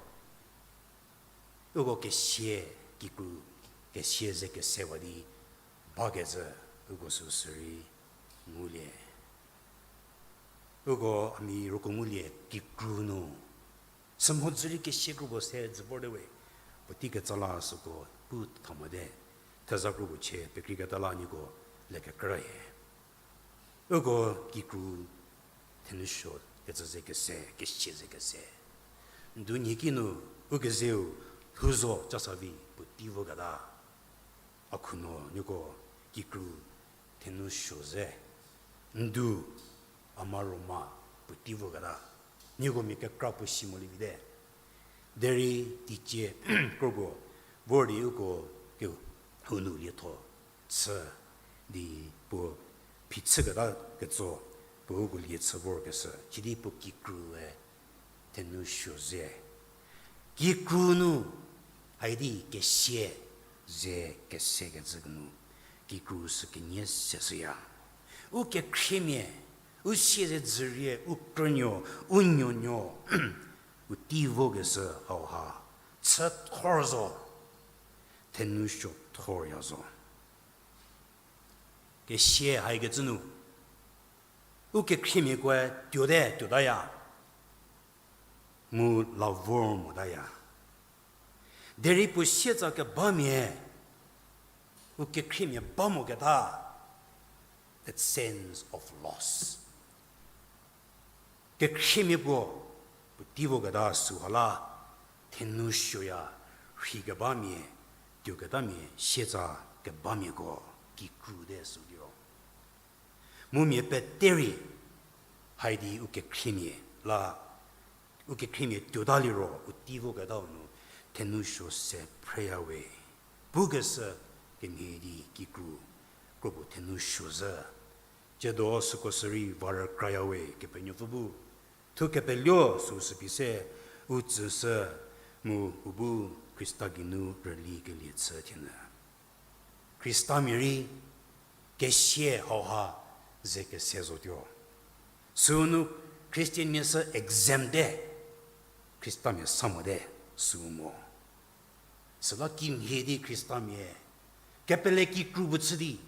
uko kesia, kikru kesia ze kesewa di bakecü, uko süsü rei ngulie. Uko a mi roko ngulie kikru nu, sümhodzü rei kesia kro puo se dzü vorte we, puotei ketsa la süko pu tha mote, theza kro puo chie pekreiketa la nieko le kekrü hie. Uko kikru thenu suo kecü ze kese, kesia ze kese. Ndu nyie ki nu, u kezeu, lhou zo ca sa vi puotei voketa. A khunuo nieko kikru thenu suo ze, ndu, Ama Roma puotei voketa. Nieko mia kekra puo si molie vite. Derei teicie kropuo vor di uko kehou nu lietho chü di puo phichüketa ketso puo uko lie chü vorkeshü, sidi puo kikrue thenu suo ze. Kikru nu, haidi kesia ze kesekecü nu, kikru sü kenie seshüya. U kekhriemia, u sia ze dzürie, u krünuo, u nuonuo, u tei vokeshü hauha, chü thor zo, thenu suo thorya zo. Kesia haikecü nu, u kekhriemiakoe tuote tuotaya, mu la vor motaya. Derei puo sietsa kebamia, u kekhriemia ba moketa, that sense of loss. Kekhriemia puo, puotei voketa süha la, thenu suoya, rhei kebamia, tuoketamia, sietsa kebamiako, kikru te sü liro. Mu mia pete rei, haidi u kekhriemia la, u kekhriemia tuota liro, u tei voketau nu, thenu suo se phreya we. Pukeshü kemhie di kikru, kropuo thenu suo zhü. Tsiedo süko sürei va rükraya we Kepenuopfü bu. Thu kepeluo süu sü pie se, u tsüshü mu u bu Khrista geinu rülikelie chü thienyü. Khristamia rei kesia hauha ze kese zotuo. Sünu Christianmia sü exempt te, Khristamia sa mote, süu mo. Süla kimhie di Khristamia, kepele kikru puo chü di,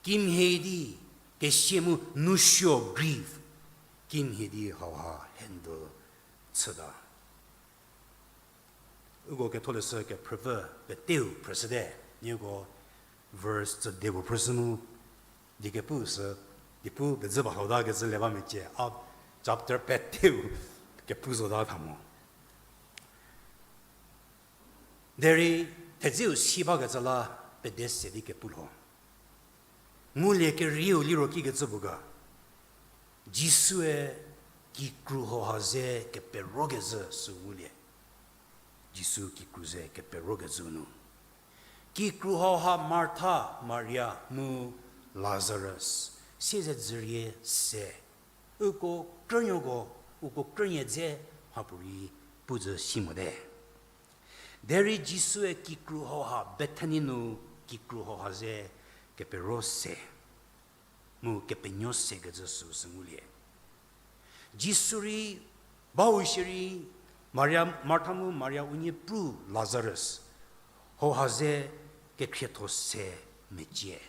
kimhie di kesia mu nusuo grief, kimhie di hauha handle chüta. Uko Ketholeshü kephrüpfü peteu phrüshüte, nieko Verse tsü de puo phrüshü nu, di kepu sü, di pu pezü ba hauta kecü le ba mecie, a chapter peteu kepu zota tha mo. Derei thedzeu si bakecü la pede se di kepu lho. Ngulie kerieu liro kikecü puo ga. Jisue kikru hauha ze keperokecü sü ngulie. Jisu kikru ze keperokecü nu. Kikru hauha Martha, Maria mu Lazarus siezedzürie se. Uko krünuoko, uko krünie dze mhapuorei pu zü si mote. Derei Jisue kikru hauha Bethani nu kikru hauha ze kepero se. Mu kepenuo sekecü süsü ngulie. Jisu rei, bau shierei, Maria, Martha mu Maria unie pru Lazarus hauha ze kekhrietho se mecie.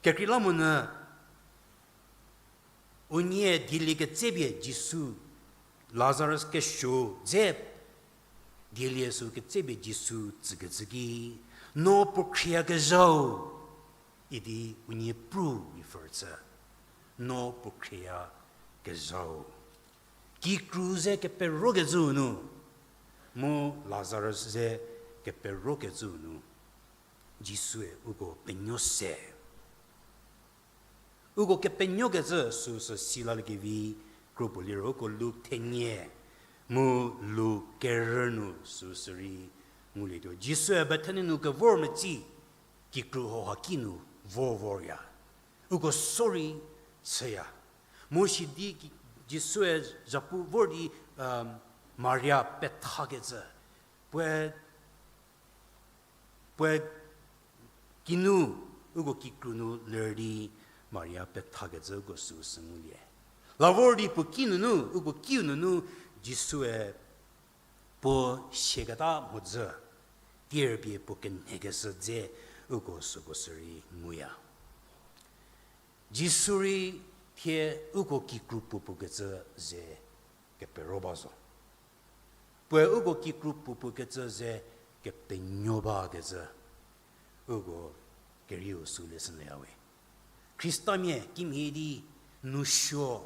Kekreilamonyü unie dielieketsepie Jisu, Lazarus kesuo dze dielie sü ketsepie Jisu tsükecü ki, no puo khrieyakezhau idi unie pru refer chü, no puo khrieyakezhau. Kikru ze keperokecüu nu, mu Lazarus ze keperokecüu nu, Jisue uko penuo se. Uko kepenuokecü süsü silaliekevi kropuo liro uko Luk thenie mu Luk kerü nu süsü rei ngulietuo. Jisue Bethani nu kevor metsi, kikru hauha ki nu vo vorya. Uko sorei chüya. Mu sidi ki-, Jisue zhapu vor di, um, Maria pethakecü. Puoe, puoe kinu, uko kikru nu ler di Maria pethakecü uko süsü ngulie. La vor di puo kinunu, uko kiu nunu Jisue puo siaketa mhodzü, tierpie puo kenhekeshü dze uko süko sürei nguya. Jisu rei thie uko kikru puopuo kecü ze kepero ba zo. Puoe uko kikru puopuo kecü ze kepenuo bakecü uko kerieu sü lesson leya we. Khristamia kimhie di nousuo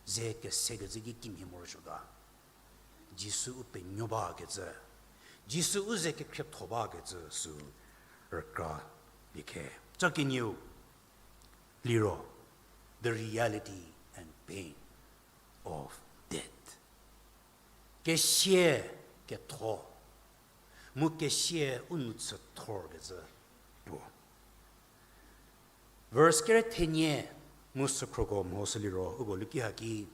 ze kesekecü ki kimhie morosuo ga. Jisu u penuo bakecü, Jisu u ze kekhrietho bakecü sü rükra liekhe. Ca kenieu liro, the reality and pain of death. Kesia ketho, mu kesia u nu chüthorkecü puo. Verse kere thenie mu sükhruoko mhoshü liro, uko luki haki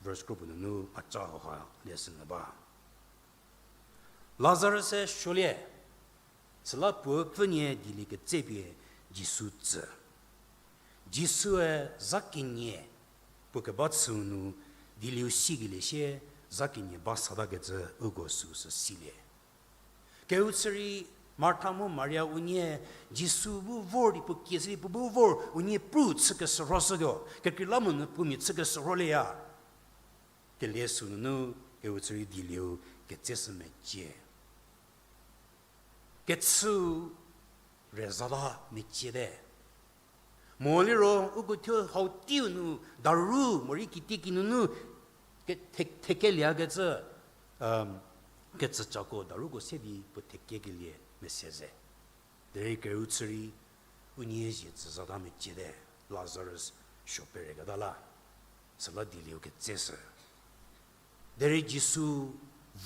verse kropuo nunu a ca hauha lesson ba. Lazarus-e suolie, süla puo pfünie dielieketsepie Jisu tsü. Jisue za kenie puo keba chüu nu dielieu sikelie sie za kenie ba satakecü uko süsü silie. Kehou chü rei Martha mu Maria unie Jisu bu vor di puo kie shü di puo bu vor unie pru chükeshürhoshütuo, kekreilamonyü puo mia chükeshürholieya. Kelie sünunu kehou chü rei dielieu ketseshü mecie. Kechüu rezata meciete. Mo liro uko thuo hau teiu nu daru morei kitieki nunu ke-, the-, thekeliekecü, um, kecücako daruko se di puo thekekelie mese ze. Derei kehou chü rei unie zie tsü zata meciete, Lazarus suo pereketa la, süla dielieu ketseshü. Derei Jisu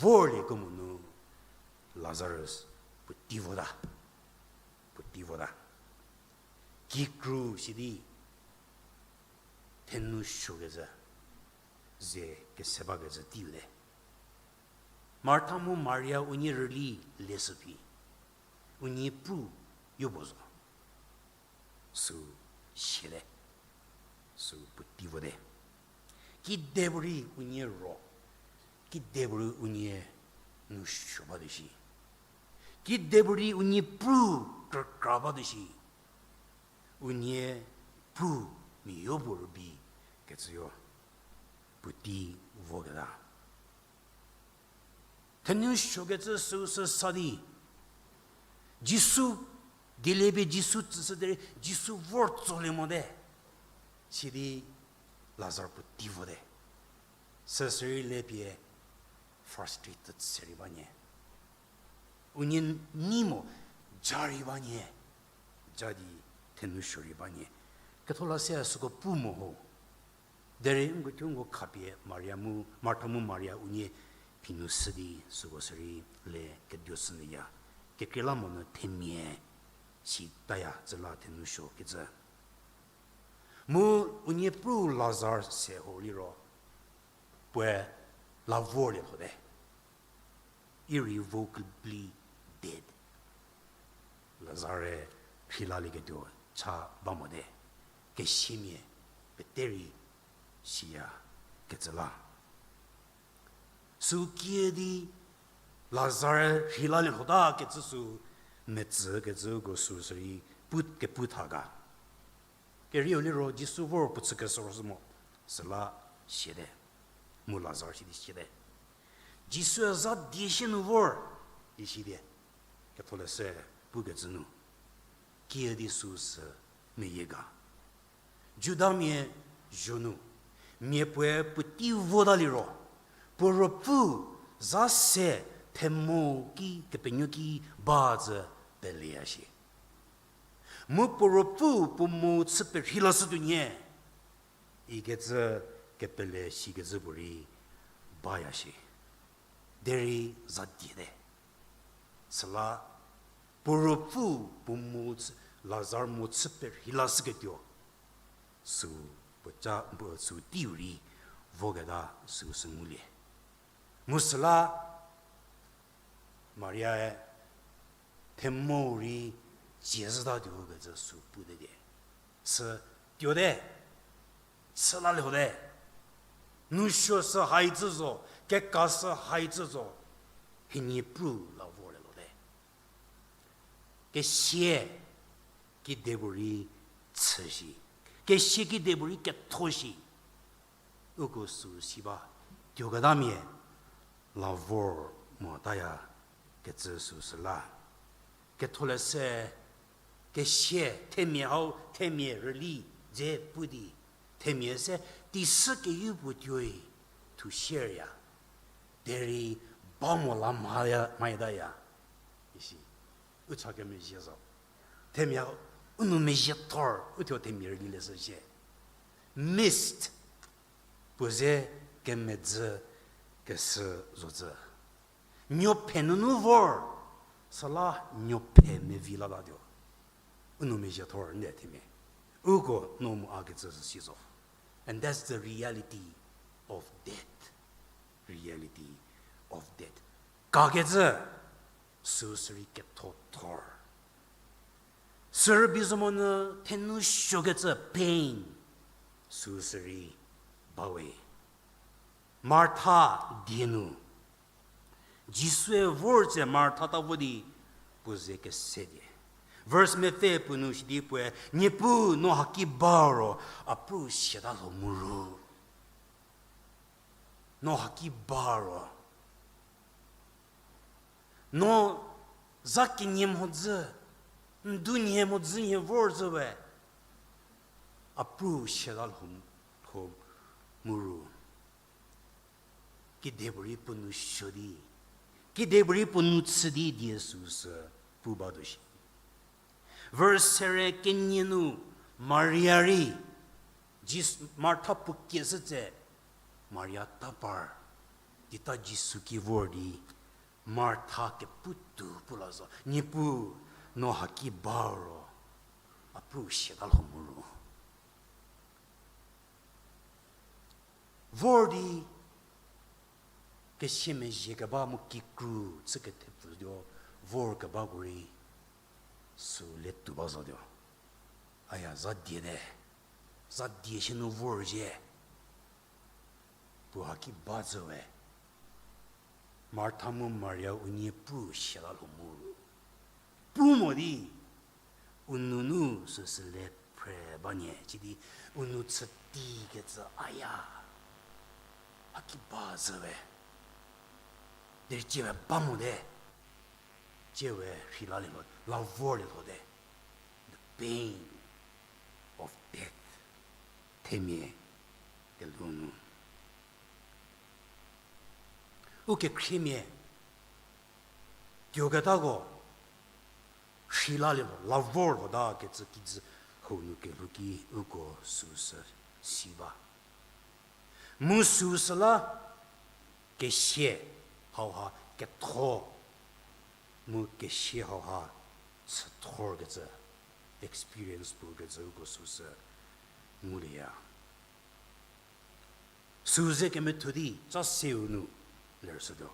vorlieko monu Lazarus puotei vota. Puotei vota. Kikru sidi thenu suokecü ze kese bakecü teiu te. Martha mu Maria unie rüli leshü phi, unie pru yopuo zo. Sü siete, sü puotei vote. Kidepuorei unie ro, kidepuorei unie nousuo batuo shi, kidepuorei unie pru krükra batuo shi, unie pru mia yopuo rübei kecüyo puotei voketa. Thenu suokecü süu sü sa di, Jisu Dieliepie Jisu tsüshü derei Jisu vor tsolie mote. Sidi Lazar puotei vote. Süsürei le pie frustrated se rei ba nyie. Unie nei mo, ja rei ba nyie. Ja di thenou suo rei ba nyie. Ketholeshü süko pu mo ho. Derei nko thuo nko khapie Maria mu, Martha mu Maria unie phinu shü di süko sürei le keduo shünyüya. Kekreilamonyü themia sitaya tsüla thenou suo kecü. Mu unie pru Lazar se ho liro, puoe la vorlie lhote. Irrevocably dead. Lazar-e rheilalieketuo cha ba mote. Kesiamia pete rei siya kecü la. Sü kiüdi Lazar rheilalie lhota kecü sü metsükecüko sü sürei pu kepu tha ga. Kerieu liro Jisu vor puo chü keshü ro sü mo, süla siate. Mu Lazar sidi siate. Jisu-e za die sie nu vor, di siate. Ketholeshü pukecü nu, kiüdi süsü meyie ga. Judamia zho nu, mia puoe puotei vota liro, puo ruopfü za se themou ki Kepenuopfü ki ba zü peleya shi. Mu puo ruopfü puo mo chü perhei lashütuo nyie, ikecü kepele sikecü puorei baya shi. Derei za diete. Süla puo ruopfü puo mo chü, Lazar mo chü perhei lashüketuo, sü puoca, puo sü teiu rei voketa süu sü ngulie. Mu süla Maria-e themou rei cie zhütatuo kecü sü pute die. Sü tuote, chülaliehote, nousuo sü haicü zo, keka sü haicü zo, hienie pru la vorlie lhote. Kesia kidepuorei chü shi, kesia kidepuorei ketho shi. Uko sü si ba, tuoketamia la vor motaya kecü süsü la. Ketholeshü, kesia, themia hau, themia rüli dze pu di, themia se teisü keyieu puo tuoi thu sierya. Derei ba mo la mhaya, mhayataya. Isi, u cha kemezhie zo. Themia, u nou mezhiethor, u thuo themia rüli leshü shie. Missed, puo ze kemedzü keshü zocü. Nuophe nunu vor, süla nuophe mevi latatuo. U nou mezhiethor nde themia. Uko no mu a kecü sü si zo. And that's the reality of death. Reality of death. Kakecü, süu sürei kethothor. Sürübei zo monyü thenou suokecü pain, süu sürei bawe. Martha die nu, Jisue vor tse Martha ta vo di puo ze kese die. Verse mepfü puo nu sidi puoe, Niepuu, no haki ba ro, a pru siata lho mu ru. No haki ba ro. No za kenie mhodzü, ndu nie mhodzü nie vor zhü we, a pru siata lho, lho mu ru. Kidepuorei puo nou suo di, kidepuorei puo nou chü di die süu sü pu batuo shi. Verse serie kenie nu Maria rei, Jis-, Martha puo kieshü tse, Maria ta par, di ta Jisu ki vor di, Martha kepu tuo pu la zo, Niepuu, no haki ba ro, a pru siata lho mu ru. Vor di, kesiamezhie keba mu kikru chü kethepfütuo, vor kebako rei, süu le tuo ba zotuo. Aya, za die te, za die sie nu vor zhie. Puo haki ba zhü we. Martha mu Maria unie pru siata lho mu ru. Pu mo di, u nou nu süsü le phre ba nie, sidi u nou chü tikecü aya. Haki ba zhü we. Derei tsie we ba mote. Tsie we rheilalie lho, la vorlie lhote. pain of death. Themia kelhou nu. U kekhriemia, tuoketako, rheilalietuo, la vortuota kecü kijü hau nu kelhou ki uko süsü si ba. Mu süsüla kesia hauha ketho, mu kesia hauha chüthorkecü, experience pukecü uko süsü ngulieya. Süu ze kemethuo di ca seu nu lershütuo.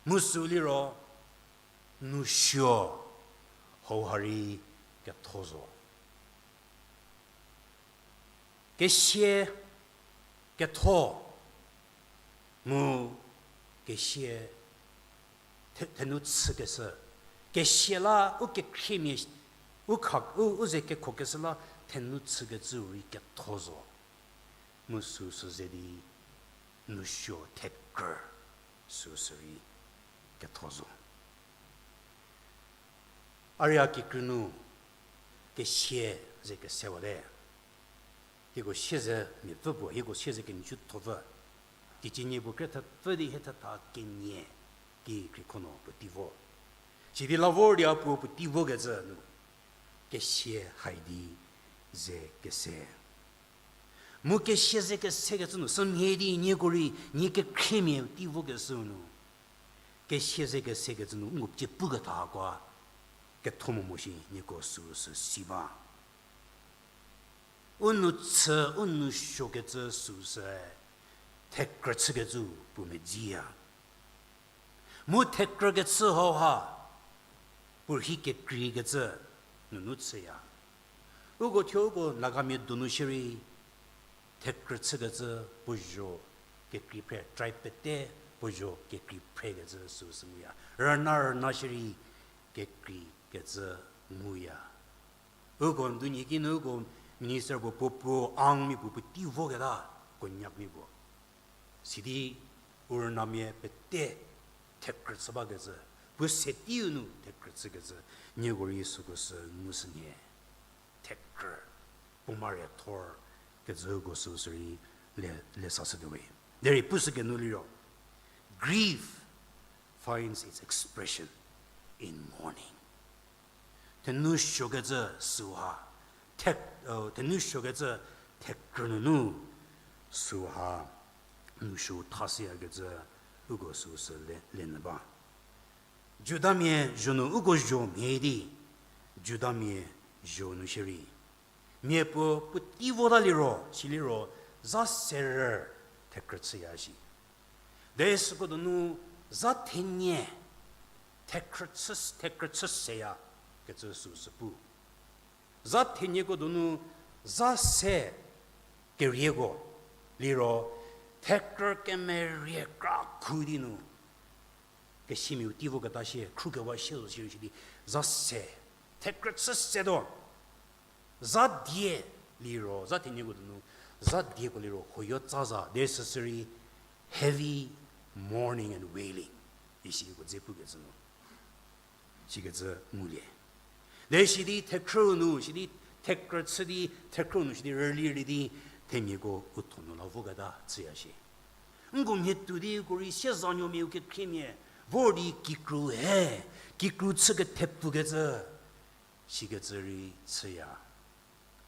Mu süu liro, nousuo hauha rei ketho zo. Kesia ketho mu kesia the-, thenu chükeshü. Kesia la u kekhriemia, u kha, u, u ze kekhokeshü la thenu chükecüu rei ketho zo. Mu süsü ze di nousuo thekrü süsü rei ketho zo. Aria kikrü nu kesia ze kesewate. Hieko siezemia pfü puo, hieko sieze kenjütho pfü. Teicie nie puo kre thepfü di hie thetha kenie ki khrikhono puotei vo. Sidi la vor di a puo puotei vokecü nu kesia hai di ze kese. Mu kesia ze kesekecü nu sümhie di nieko rei nie kekhriemia tei vokeshüu nu kesia ze kesekecü nu ngu pie puketha hakoa ketho momo shi nieko süsü si ba. U nou chü, u nousuokecü süsü thekrü chükecü puo medziya. Mu thekrü kechü hauha puo rhi kekreikecü nunu chüya. Uko thuo uko Nagamia donu shierei thekrü chükecü puo zho kekrei phre, tribe pete puo zho kekrei phrekecü süsü nguya. Rüna rüna shierei kekreikecü nguya. Uko ndunyi kinu uko minister puo puo puo angmia puo puotei voketa, Konyakmia puo. Sidi u rünamia pete thekrü chü bakecü, puo se teiu nu thekrü chükecü, nieko rei süko sü ngushünhie. Thekrü, puo mare thor kecüko süsü rei le, le sashütuo we. Derei pushü kenu liro, grief finds its expression in mourning. Thenousuokecü süha, the-, uh, thenousuokecü thekrü nunu süha nousuo thashüyakecü uko süsü le, lenyü ba. Judamia zho nu uko zho mhie di, Judamia zho nu shierei mia puo puotei vota liro, siliro, za serü thekrü chüya shi. Derei süko donu za thenie thekrü chü, thekrü chü seya kecü süsü pu. Za thenieko donu za se kerieko liro, thekrü kemerie kra khu di nu kesimia tei voketa shie, khrukewa shie zo shierei shi di, za se, thekrü chü setuo. Za die liro, za thenieko donu, za dieko liro, hoyo tsa za, de süsü rei heavy mourning and wailing isiko dze pukecü nu sikecü ngulie. De sidi thekrü nu, sidi thekrü chü di, thekrü nu sidi rüli rüli di, themiako utho nu la voketa chüya shie. Nko mhie tuo di uko rei siezanuomia u kekhriemia vor di kikru he, kikru chü kethepfukecü sikecü rei chüya.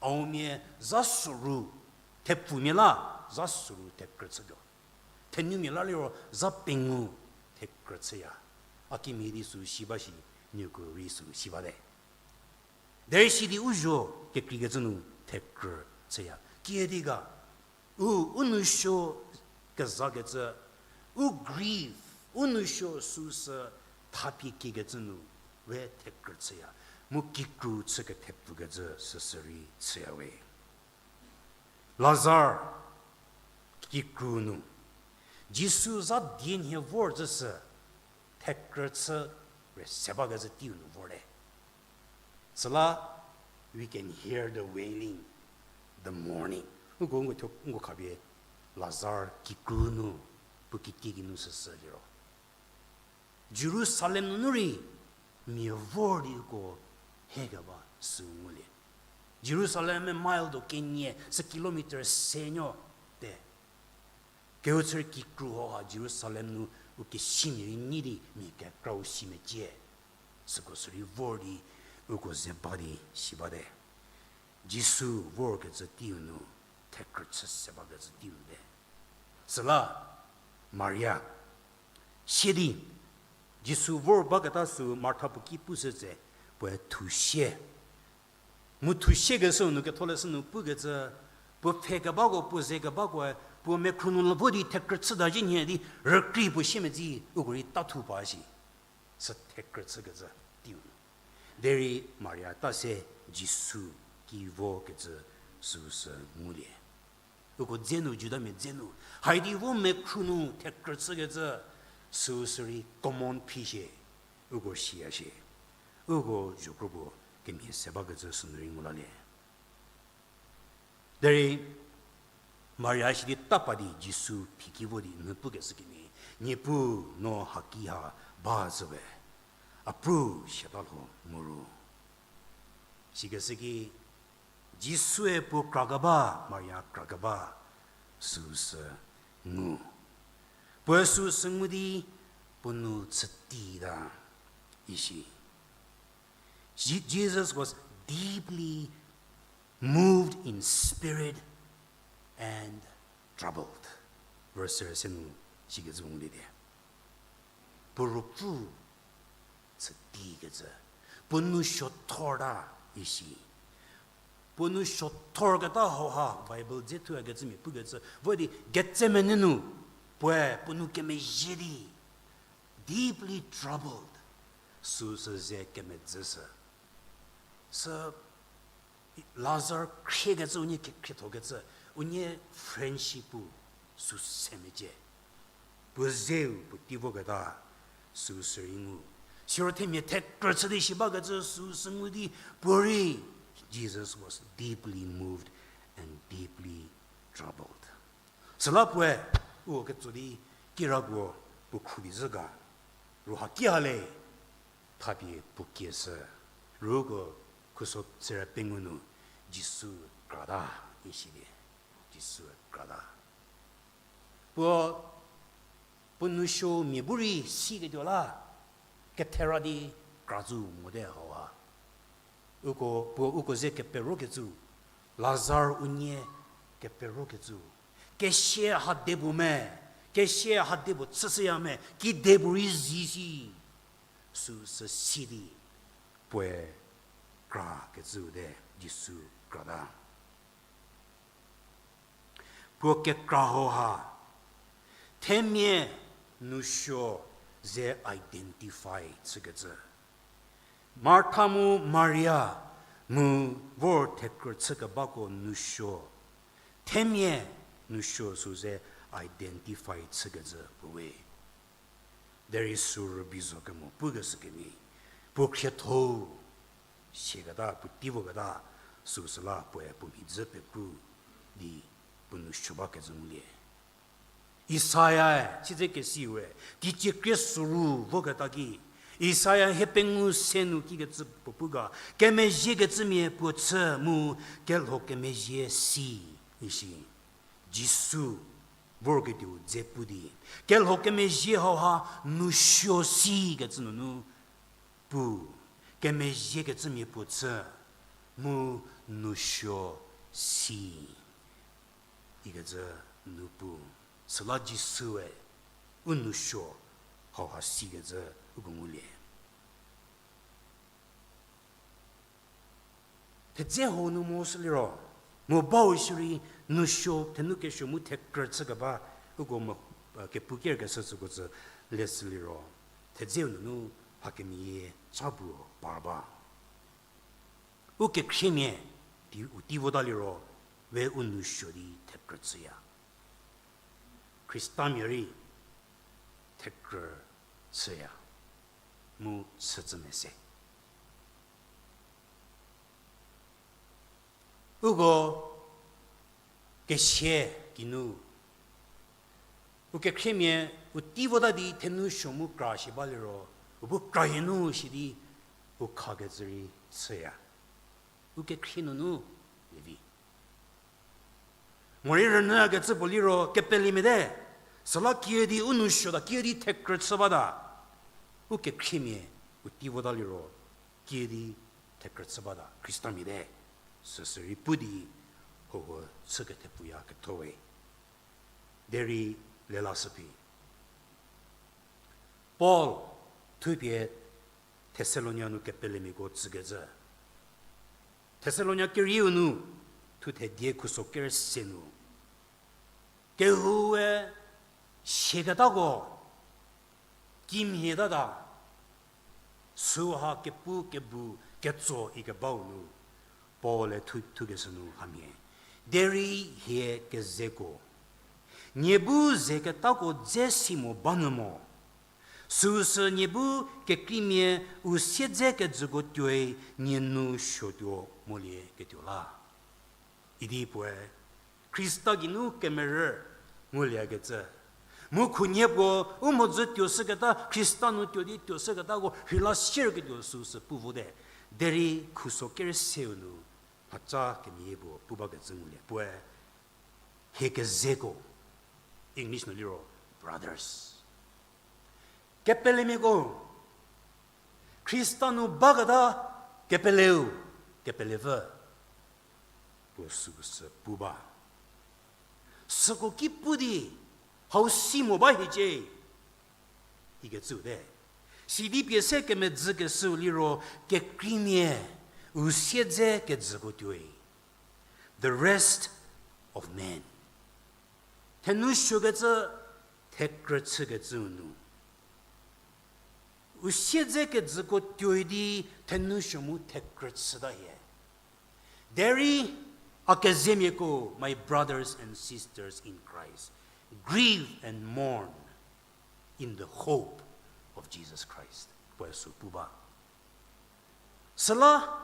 Aomia za soru thepfumia la, za soru thekrü chütuo. Thenumia la liro za pengou thekrü chüya. A kimhie di sü si ba shi, nieko rei sü si bate. Derei sidi u zho kekreikecü nu thekrü chüya. Kiüdi ga, u, u nousuo kezakecü, u grief, u nousuo süsü thapie kiekecü nu we thekrü chüya. Mu kikru chü kethepfukecü süsü rei chüya we. Lazar kikru nu, Jisu za die nhie vor zhü sü, thekrü chü re se bakecü teiu nu vorte. Süla, we can hear the wailing, the mourning. Uko, uko thuo, uko khapie Lazar kikru nu, puo kitiekinu süsü liro, Jerusalem nunu rei mia vor di uko hekeba Sü ngulie. Jerusalem-e mile do kenie, sü kilometer senuo te. Kehou chü kikru hauha Jerusalem nu u kesimia rei nyi di mia kekra-u si mecie. Süko sü rei vor di uko ze ba di si bate. Jisu vorkecü teiu nu thekrü chü se bakecü teiu te. Süla Maria sie di Jisu vor baketa sü Martha puo ki pushü tse, puoe thu sie. Mu thu siekeshü nu ketholeshü nu pukecü, puo pfhe kebako, puo ze kebakoe, puo mekhru nu la vo di thekrü chüta zhie nhie di rükrei puo siemedzi uko rei ta thu pa shi. Sü thekrü chükecü teiu. Derei Maria ta se Jisu ki vokecü süu sü ngulie. Uko dze nu, Judamia dze nu, haidi vo mekhru nu thekrü chükecü süu sü rei common phi shie, uko siya shie. Uko zho kro puo kemhie se bakecü sünu rei ngu lalie. Derei Maria sidi tapa di Jisu phi ki vo di n pukeshü kemhie, Niepuu, no haki ha ba zhüwe, a pru siata lho mu ru. Sikeshü ki, Jisue puo kra keba, Maria kra keba, süu sü ngu. Puoe süu sü ngu di puo nou chütita, isi. Je-, Jesus was deeply moved in spirit and troubled. Verse se nu sikecü ngulie di. Puo ruopfü chütikecü, puo nou suothorta isi. Puo nou suothorketa hauha Bible dze thuyakecümia pukecü vo di Gethsemane nu puoe puo nou kemezhie di, deeply troubled, süu sü ze kemedzüshü. Sü Lazar khriekecü, unie kekhriethokecü, unie friendship-u süu se mecie. Puo zeu puo tei voketa süu sü rei ngu. Siro themia thekrü chü di shi bakecü süu sü ngu di puorei, Jesus was deeply moved and deeply troubled. Süla puoe, u ketso di kirapuo puo khrubi zhü ga, ru haki ha le, thapie puo kieshü, ruko khuso tsere pengou nu Jisu krata, isi di, Jisu krata. Puo, puo nou suo mia bu rei siketuo la, kethera di kra zo mote hauha. Uko, puo uko ze keperokecü, Lazar unie keperokecü, kesia ha de puo me, kesia ha de puo chüshüya me, kide puo rei zi si, süu sü si di, puoe krakecüu te, Jisu krata. Puo kekra hauha, themia nou suo ze identify chükecü. Martha mu Maria mu vor thekrü chükebako nou suo, themia nou suo süu ze identify chükecü puo we. Derei sü rübei zo kemo pukeshü kemhie, puo khrietho siaketa, puo tei voketa, süu süla puoe puo mhidzü pekru di puo nou suo bakecü ngulie. Isaia-e, sitse kesiwe, teicie krie soru voketa ki, Isaia hiepengou se nu kikecü puo pu ga, kemezhiekecümia puo chü mu kelho kemezhie si, isi. Jisu vorketuo dze pu di, kelho kemezhie hauha nou suo sikecü nunu pu, kemezhiekecümia puo chü mu nou suo si ikecü nu pu, süla Jisue u nou suo hauha sikecü uko ngulie. Thedze hau nu mo süliro, mo bau shierei nou suo, thenu kesuo mu thekrü chükeba, uko mo, kepu kerkeshü süko tsü le süliro, thedzeu nunu hakemeyie cha puo par ba. U kekhriemia, di u tei vota liro, we u nou suo di thekrü chüya. Khristamia rei thekrü chüya, mu chütsü mese. Uko kesia kinu, u kekhriemia u tei vota di thenu suo mu kra shi ba liro, u bu krayie nu shi di u khakecü rei chüya. U kekhrie nunu, levi. Morei rünyü kecü puo liro kepelemia te. Süla kiüdi u nou suota, kiüdi thekrü chü bata. U kekhriemia u tei vota liro, kiüdi thekrü chü bata, Khristamia te. Süsü rei pu di, huohuo chü kethepfuya ketho we. Derei lelashü phi. Paul thupie Thessalonia nu kepelemiako tsükecü. Thessalonia kerieu nu, thuthe die khuso kerüse nu. Kehoue siaketako kimhie tata, süha kepu kebu ketso ikebau nu, Paul-e thu, thukeshü nu hamhie. Derei hie kezeko, nie bu ze ketako dze si mo banyü mo. Süusü nie bu kekreimia u siedze kejüko tuoi nie nu suotuo molieketuo la. Idi puoe, Khrista geinu kemerü nguliekecü. Mu khunhie puo, u mhodzü tuoshüketa Khrista nu tuo di tuoshüketako rheila sierketuo süusü pu vote. Derei khuso kerüseu nu, mhaca kemeyie puo pu bakecü ngulie. Puoe, hie kezeko, English nu liro, brothers. Kepelemiako, Khrista nu baketa kepeleu, kepelevü, puo süusü pu ba. Süko ki pu di, hau si mo ba hiecie, ikecü te. Sidi pie se kemedzükeshüu liro kekreimia, u siedze kejüko tuoi. The rest of men. Thenou suokecü, thekrü chükecüu nu. U siedze kejüko tuoi di thenou suo mu thekrü chüta hie. Derei a kezemiako, my brothers and sisters in Christ, grieve and mourn in the hope of Jesus Christ. Puoe sü pu ba. Süla,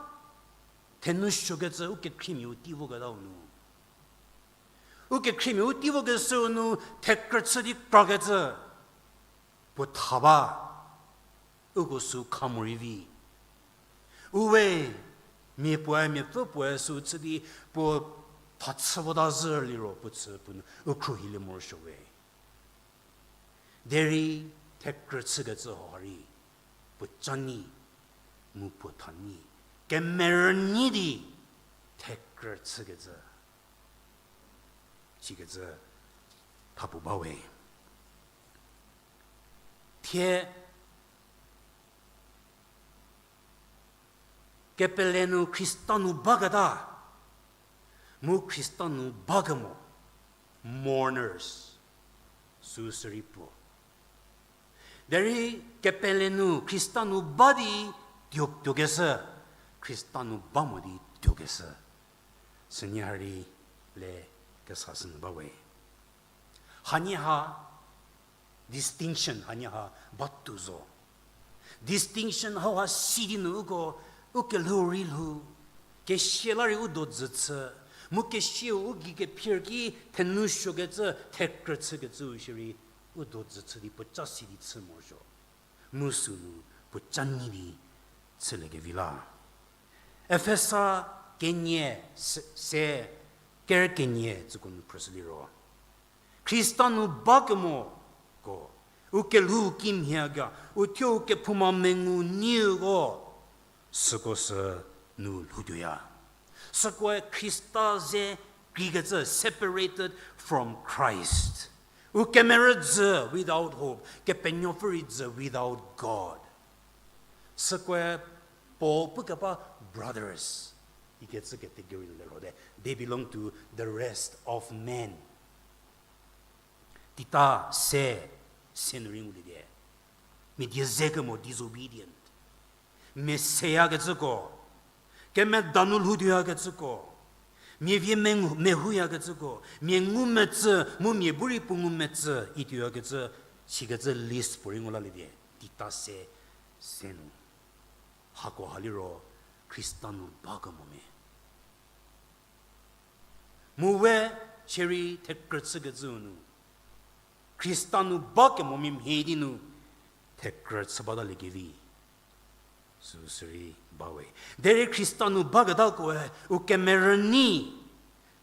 thenou suokecü u kekhriemia u tei voketau nu. U kekhriemia u tei vokeshüu nu, thekrü chü di krakecü. Puo tha ba, uko sü kha morei vi. Uwe, mia puoe, miapfü puoe sü chü di, puo tha chü vota zhü liro puo chü puo nu, u khruohilie morosuo we. Derei thekrü chükecü hau ha rei, puo ca nyi, mu puo tha nyi, kemerü nyi di thekrü chükecü. Sikecü thapuo ba we. Thie kepele nu Khrista nu baketa, mu Khrista nu bakemo, mourners, süsü rei puo. Derei kepele nu Khrista nu ba di tuo, tuokeshü, Khrista nu ba mo di tuokeshü. Sünie ha rei le kesashü nu ba we. Hanie ha distinction hanie ha batuo zo. Distinction hauha si di nu uko, u kelhou rei lhou, kesia la rei u do dzü chü, mu kesiau u gei kephier ki thenou suokecü, thekrü chükecüu shierei, u do dzü chü di puoca si di chü morosuo. Mu sünu puoca nyi di chüliekevi la. Efesa kenie se, se ker kenie tsüko nu phrüshü liro, Khrista nu bakemoko, u kelhou kimhie ga, u thuo u kephouma mengu nyieko, süko sü nu lhoutuoya. Sükoe Khrista ze kreikecü, separated from Christ. U kemerü dzü without hope, Kepenuopfü rei dzü without God. Sükoe Paul pukeba brothers ikecü category nu le lhote, they belong to the rest of men. Tita se, se nu rei ngulie die. Mia die ze kemo disobedient. Mia seyakecüko, kemeda nu lhoutuoyakecüko, mia vie mengu, mehouyakecüko, mia ngumetsü, mu mia bu rei puo ngumetsü, ituoyakecü, sikecü list puo rei ngu lalie die, Tita se, se nu. Hako ha liro, Khrista nu bakemo mia. Mu we, shierei thekrü chükecüu nu, Khrista nu bakemo mia mhie di nu, thekrü chü bataliekevi. Süsürei bawe. Derei Khrista nu baketakoe, u kemerü nyi,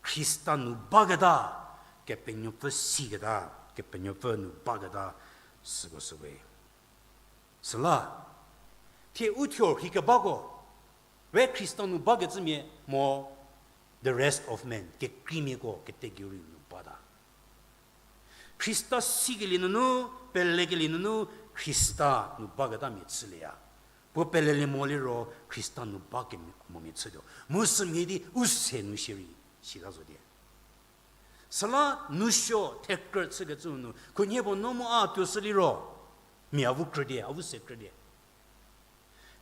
Khrista nu baketa, Kepenuopfü siketa, Kepenuopfü nu baketa, süko süwe. Süla, thie u thuo rhei kebako, we Khrista nu bakecümia mo, the rest of men, kekreimiako, ketegeru nu bata. Khrista sikelie nunu, pelekelie nunu, Khrista nu baketamia chülieya. Puo pelelie mo liro, Khrista nu bakemomia chütuo. Mu sümhie di u se nu shierei, sita zo die. Süla nu suo thekrü chükecü nu, khunhie puo no mu a tuoshü liro, mia avu krüdie, avu se krüdie.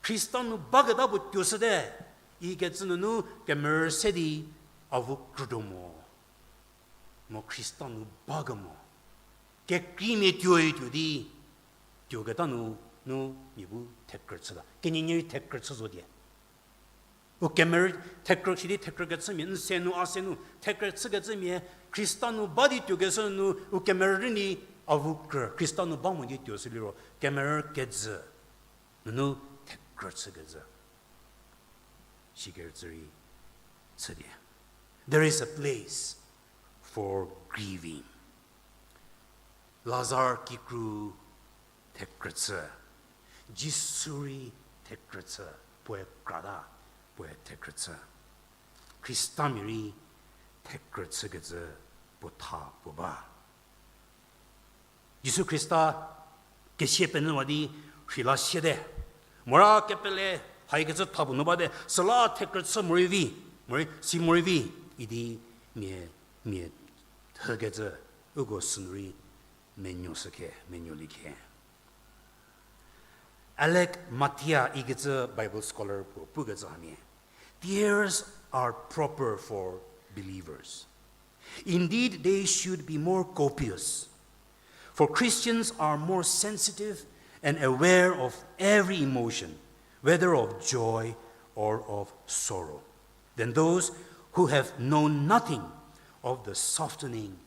Khrista nu baketa puo tuoshüte, ikecü nunu kemerü se di avu krütuo mo. Mo Khrista nu bakemo. Kekreimia tuoi tuo di, tuoketa nu, nu mia bu thekrü chüta. Kenienie rei thekrü chü zo die. U kemerü thekrü shi di thekrü kechümia, n se nu, a se nu, thekrü chükecümia, Khrista nu ba di tuokeshü nu, u kemerü rei ni avu krü, Khrista nu ba mo di tuoshü liro, kemerü kejü, nunu thekrü chükejü. Sikerücü rei chü die. There is a place for grieving. Lazar kikru thekrü chü. Jisu rei thekrü chü. Puoe krata, puoe thekrü chü. Khristamia rei thekrü chükecü puo tha puo ba. Jisu Khrista kesia penyüwa di rheila siete. Mora kepele haikecü tha puo nu bate, süla thekrü chü morei vi, morei si morei vi, idi mia, mia thükecü, uko sünu rei menuo shükhe, menuolie khe. Alec Motyer ikecü Bible scholar puo pukecü hamia, tears are proper for believers. Indeed, they should be more copious. For Christians are more sensitive and aware of every emotion, whether of joy or of sorrow, than those who have known nothing of the softening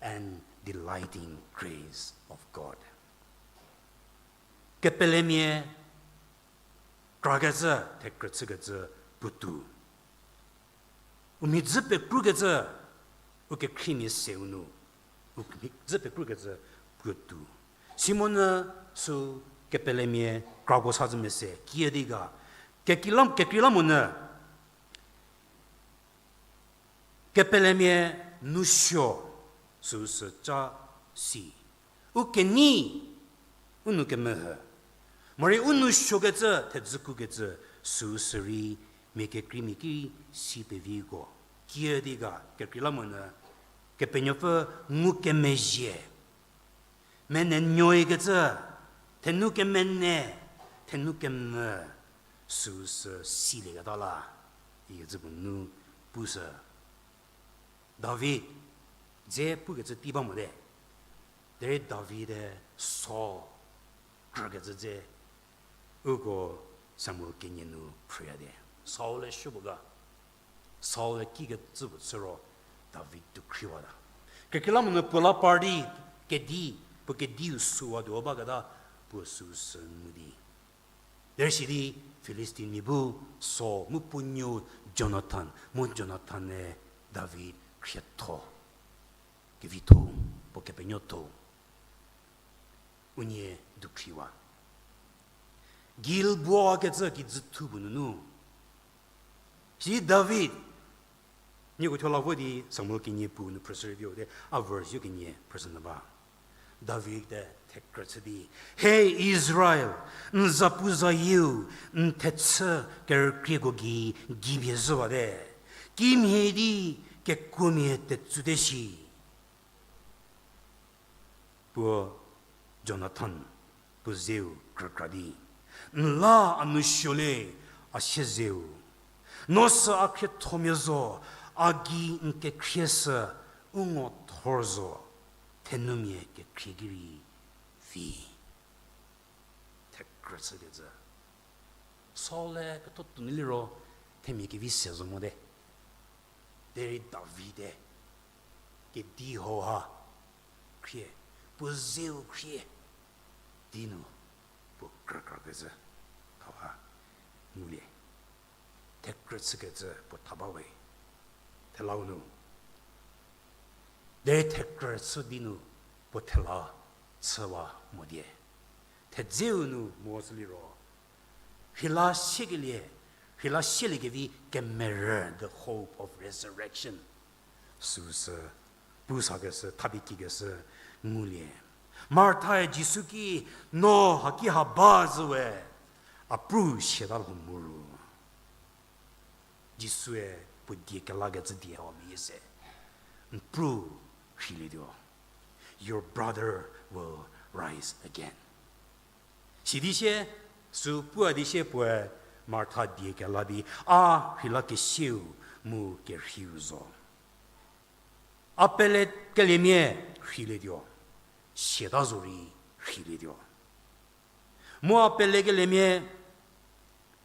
and delighting grace of God. Kepelemia krakecü, thekrü chükecü puotou. U mhidzü pekrukecü, u kekhriemia seu nu, u mhidzü pekrukecü puotou. Simonyü sü kepelemia krako sa zü mese, kiüdi ga, kekreilamonyü, kepelemia nu suo süsü ca si. U kenei, u nou kemeho. Morei u nou suokecü, thedzü kukecü, süsü rei mia kekreimia ki si peviko. Kiüdi ga, kekreilamonyü, Kepenuopfü ngukemezhie. Menenuoikecü, thenu kemene, thenu kemvü, süsü silieketa la, ikecü puo nu pushü. David, dze pukecü tei ba mote. Derei David-e Saul krükecü dze, uko Samuel kenie nu phrüyate. Saul-e supuo ga. Saul-e kikecü puo chü ro David dukhriwata. Kekreilamonyü puo la par di kedi, puo kediu süwatuo baketa puo süsü ngu di. Derei sidi Filistinmia bu Saul mu puo nuou Jonathan, mu Jonathan-e David khrietho, kevitho, puo kepenuotho. Unie dukhriwa. Gilboa kecü kijüthu puo nunu. Si David, nieko thuo la vo di Samuel kenie puo nu phrüshü rei vi-o te, a verse yo kenie phrüshünyü ba. David-e thekrü chü di, He Israel, n zapuzayieu n thechü kerükrieko gei gei pie zhüwate. Kimhie di kekuomia tetsute shi. Puo Jonathan puo zeu krükra di, n la a nu suo le, a siezeu. No sü a khriethomia zo, a gei n kekhrie sü u ngo thor zo, thenumia kekhrie ki rei vi. Thekrü chükecü. Saul-e ketho tuonu liro, themia kevi se zo mote. Derei David-e, kedi hauha khrie, puo zeu khrie, di nu puo krükrakecü hauha. Ngulie. Thekrü chükecü puo tha ba we. Thelau nu. Derei thekrü chü di nu puo thela chüwa mo die. Thedzeu nu mo sü liro, rheila siekelie, rheila sieliekevi kemerü, the hope of resurrection. Süsü, pu sakeshü, thapi kikeshü ngulie. Marthae Jisu ki, no haki ha ba zhü we, a pru siata lho mu ru. Jisue puo die kelakecü die hau meyie se, n pru rheilietuo. Your brother will rise again. Sidi sie, sü pua di sie puoe Martha die kela di, a rheila kesieu mu kerheiu zo. A pelekeliemia rheilietuo, siata zo rei rheilietuo. Mu a pelekeliemia,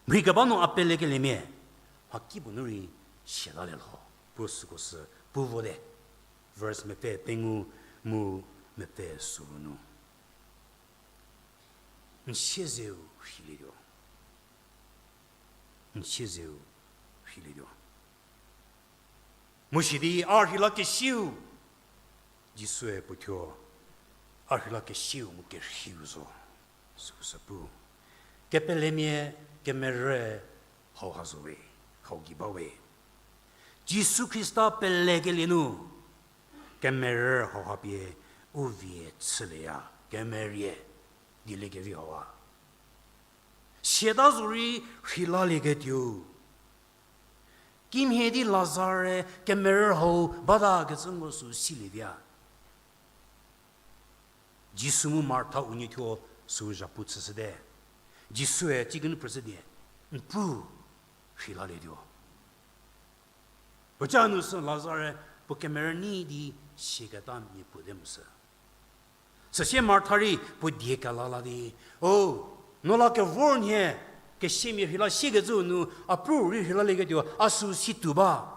mhikeba nu a pelekeliemia, mhakipuo nu rei siatalie lho, pu süko sü pu vote. Verse mepfü pengou mu mepfü süu nu. N siezeu rheilietuo. N siezeu rheilietuo. Mu sidi a rheila kesiu, Jisue puo thuo, a rheila kesiu mu kerheiu zo, süu sü pu. Kepelemia kemerü hauha zo we, hau gei ba we. Jisu Khrista pelekelie nu, kemerü hauha pie u vie chülieya, kemerie, dieliekevi hauha. Siata zo rei rheilalieketuo. Kimhie di Lazar-e kemerü hau batakecü nko sü silie via. Jisu mu Martha unie thuo sü zhapu chüshüte. Jisue cikinu phrüshü die, n pru rheilalietuo. Puoca nu sü Lazar-e puo kemerü nei di siaketa mia puo te mu sü. Süsie Martha rei puo die kela la di, o, no la kevor nhie, kesiamia rheila siekecü nu, a pru rei rheilalieketuo, a sü situo ba.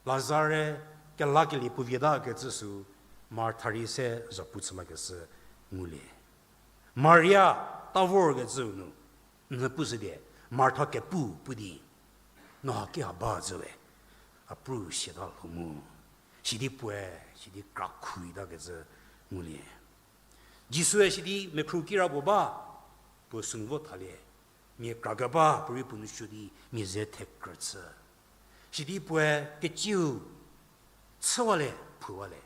Lazar-e kelakelie puo vietakecü sü, Martha rei se zhapu chü lakeshü ngulie. Maria, ta vorkecüu nu, n pushü die, Martha kepu pu di, no haki ha ba zhü we, a pru siata lho mu, sidi puoe, sidi kra khuitakecü ngulie. Jisue sidi mekhru kirapuo ba, puo sünu vo thalie, mia krakeba puorei puo nou suo di mia ze thekrü chü. Sidi puoe keciu chüwalie, phuwalie,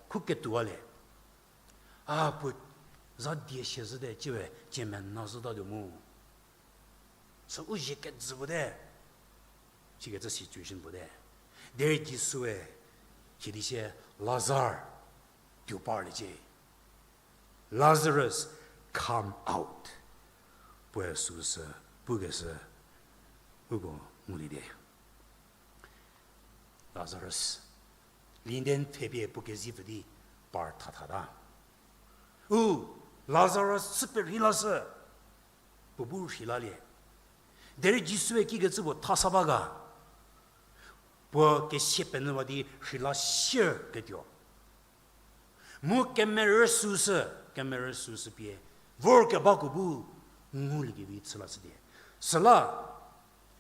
khu ketuowalie. A puo za die siezhüte, ciewe cie mena zhütatuo mu. Sü u zie kejü puo te. Sikecü situation puo te. Derei Jisue, sidi sie, Lazar, tuo parliecie. Lazarus, come out. Puoe süsü pukeshü uko ngulie die. Lazarus, linden thepie puo kezipfü di par thathata. U, Lazarus chü perhei lashü, puo bu rheilalie. Derei Jisue kikecü puo thasa ba ga, puo kesia penyüwa di rheila sieketuo. Mu kemerü süsü, kemerü süsü pie, vorkebako bu nguliekevi chü lashüdi. Süla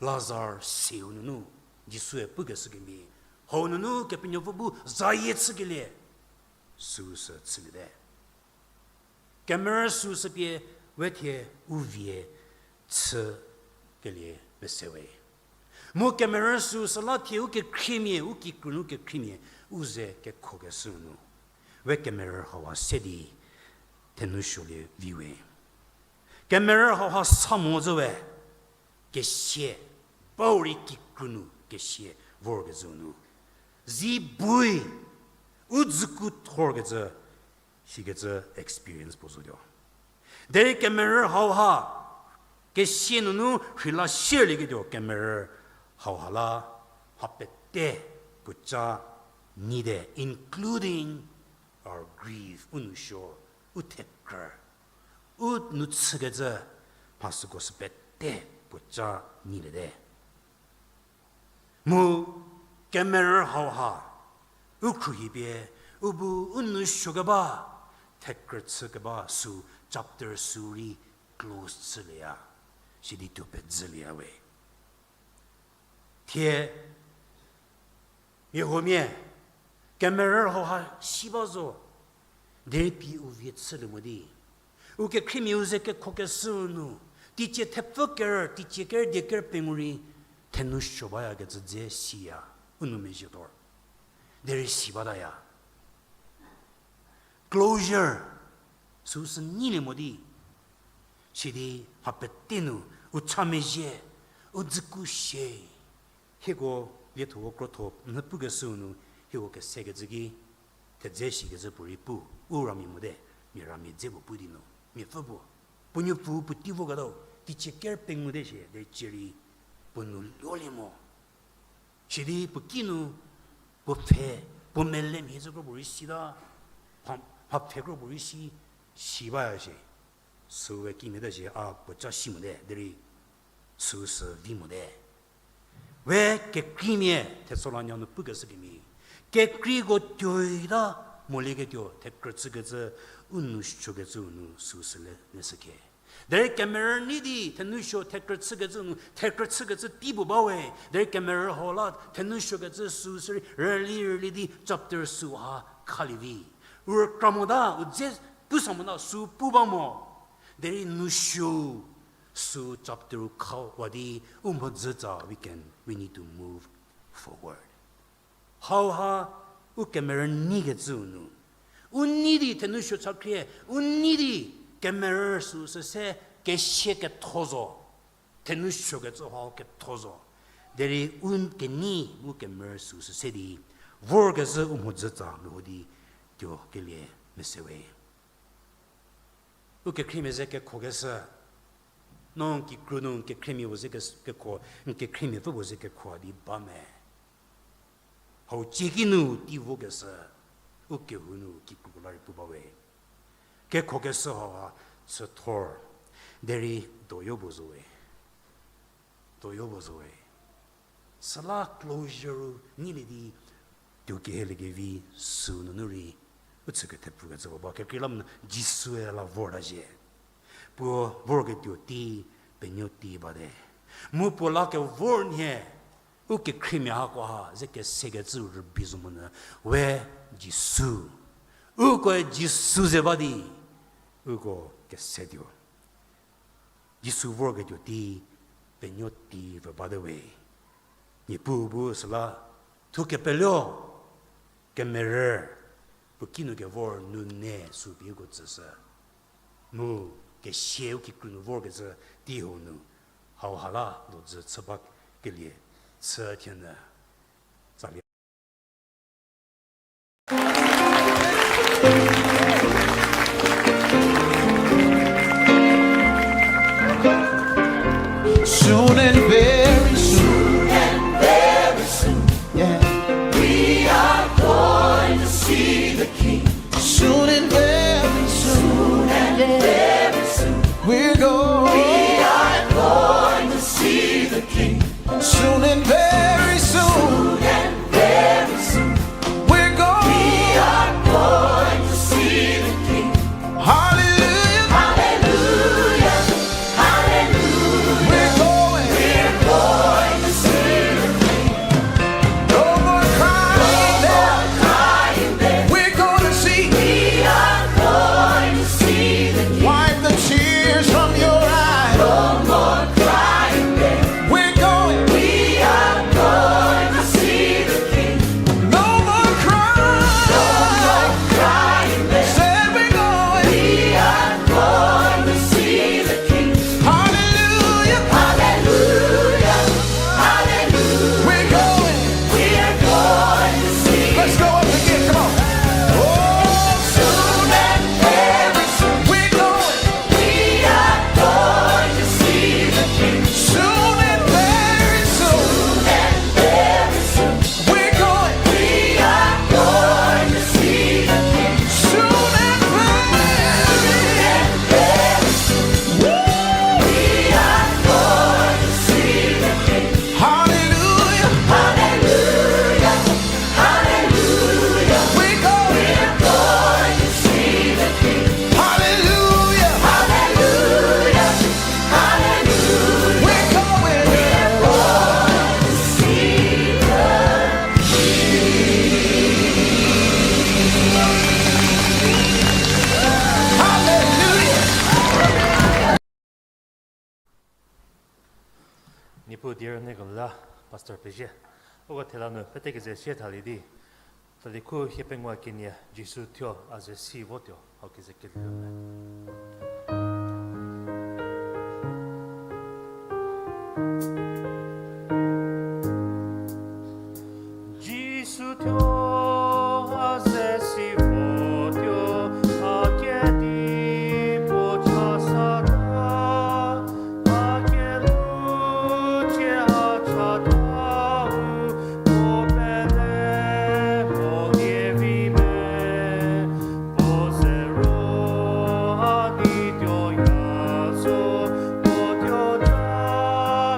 Lazar seu nunu, Jisue pukeshü kemhie, hau nunu Kepenuopfü bu zayie chükelie, süsü chüliete. Kemerü süsü pie we thie u vie chükelie pese we. Mu kemerü süsü la thie u kekhriemia, u kikru nu kekhriemia, u ze kekhokeshü nu, we kemerü hauha se di thenou suolie vi we. Kemerü hauha sa mo zhü we, kesia, bau rei kikru nu kesia vorkezhü nu, zi bui, u dzüku thorkecü, sikecü experience puo zotuo. Derei kemerü hauha, kesia nunu rheila sielieketuo kemerü hauha la, mha pete puoca nyite, including our grief, u nou suo, u thekrü, u nou chükecü, mha süko sü pete puoca nyiliete. Mu kemerü hauha, u khruohi pie, u bu u nou suokeba, thekrü chükeba sü chapter sü rei close chülieya, sidi tuo pedzülieya we. Thie, Jihomia, kemerü hauha si ba zo, derei pie u vie chülie mo di. U kekhriemia u ze kekhokeshüu nu, teicie thepfü ker, teicie ker die ker pengou rei, thenou suo bayakecü dze siya, u nou mezhietuo. Derei si bataya. Closure, süu sü nyilie mo di. Sidi mha pete nu, u cha mezhie, u dzüku shie. Hieko lietho-o krotho mhü pukeshüu nu, hieko kesekecü ki, thedze shikecü puorei pu, u ramia mote, mia ramia dze puo pu di nu, miapfü puo, puo nuopfü puotei voketau, teicie ker pengou te shie, derei cierei, puo nou luolie mo. Sidi puo kinu, puo pfhe, puo mele mhie zhü kro puorei sita, mha, mha pfhe kro puorei si, si baya shie. Süe kimia ta shie a puo ca si mote, derei süu sü vi mote. We kekreimia, Thesalonia nu pukeshü kemhie. Kekreiko tuoita molieketuo, thekrü chükecü, u nou suokecüu nu süu sü le, le sükhe. Derei kemerü nei di, thenou suo thekrü chükecüu nu, thekrü chükecü tei puo bawe. Derei kemerü hau la, thenou suokecü süu sürei, rüli rüli di, chapter süu ha khalie vi. U rükra mota, u dze pusa mota, süu pu ba mo. Derei nou suo, süu chapter u khawa di, u mhodzütsa, we can, we need to move forward. Hauha, u kemerü neikecüu nu. U nei di thenou suo chakhrie, u nei di kemerü süu sü se kesia ketho zo. Thenou suokecü hau ketho zo. Derei u kenei mu kemerü süu sü se di, vorkezhü u mhodzütsa meho di tuo kelie mese we. U kekhriemia ze kekhokeshü. No n kikru nu n kekhriemia puo ze ke-, kekho, n kekhriemiapfü puo ze kekho di ba me. Hau cie ki nu tei vokeshü, u kehou nu kikruko la rei pu bawe. Kekhokeshü hauha chüthor, derei doyo puo zo we. Doyo puo zo we. Süla closure-u nyilie di, tuo keheliekevi süu nunu rei, u chü kethepfükecü puo ba, kekreilamonyü Jisue la vorta zhie. Puo vorketuo tei, penuo tei bate. Mu puo la kevor nhie, u kekhriemia hakoha ze kesekecüu rübei zo monyü, we Jisu. Ukoe Jisu ze ba di, uko kesetuo. Jisu vorketuo tei, penuo tei pfü bate we. Niepuu bu süla, thu kepeleo, kemerü, puo kinu kevor nune süu pie uko tsüshü. Mu, kesia u kikru nu vorkecü tei hau nu, hauha la dojü chü bakelie, chü thienyü, tsalie. Soon and very soon, yeah, we are going to see the King. Soon and very soon, soon and very soon, we're going, we are going to see the King. Soon and very soon. Pu die rünyüko la, Pastor pezie. Uko thela nu pete keze sie thalie di, tadi khu hie pengou kenie Jisu thuo a ze si votuo, hau keze kelieu me. Jisu thuo a ze si votuo, a kedipuo chasata, a kelhou chie a chatau, puo pele mo lievi me, puo ze ro a di tuoya zo, puo tuo ta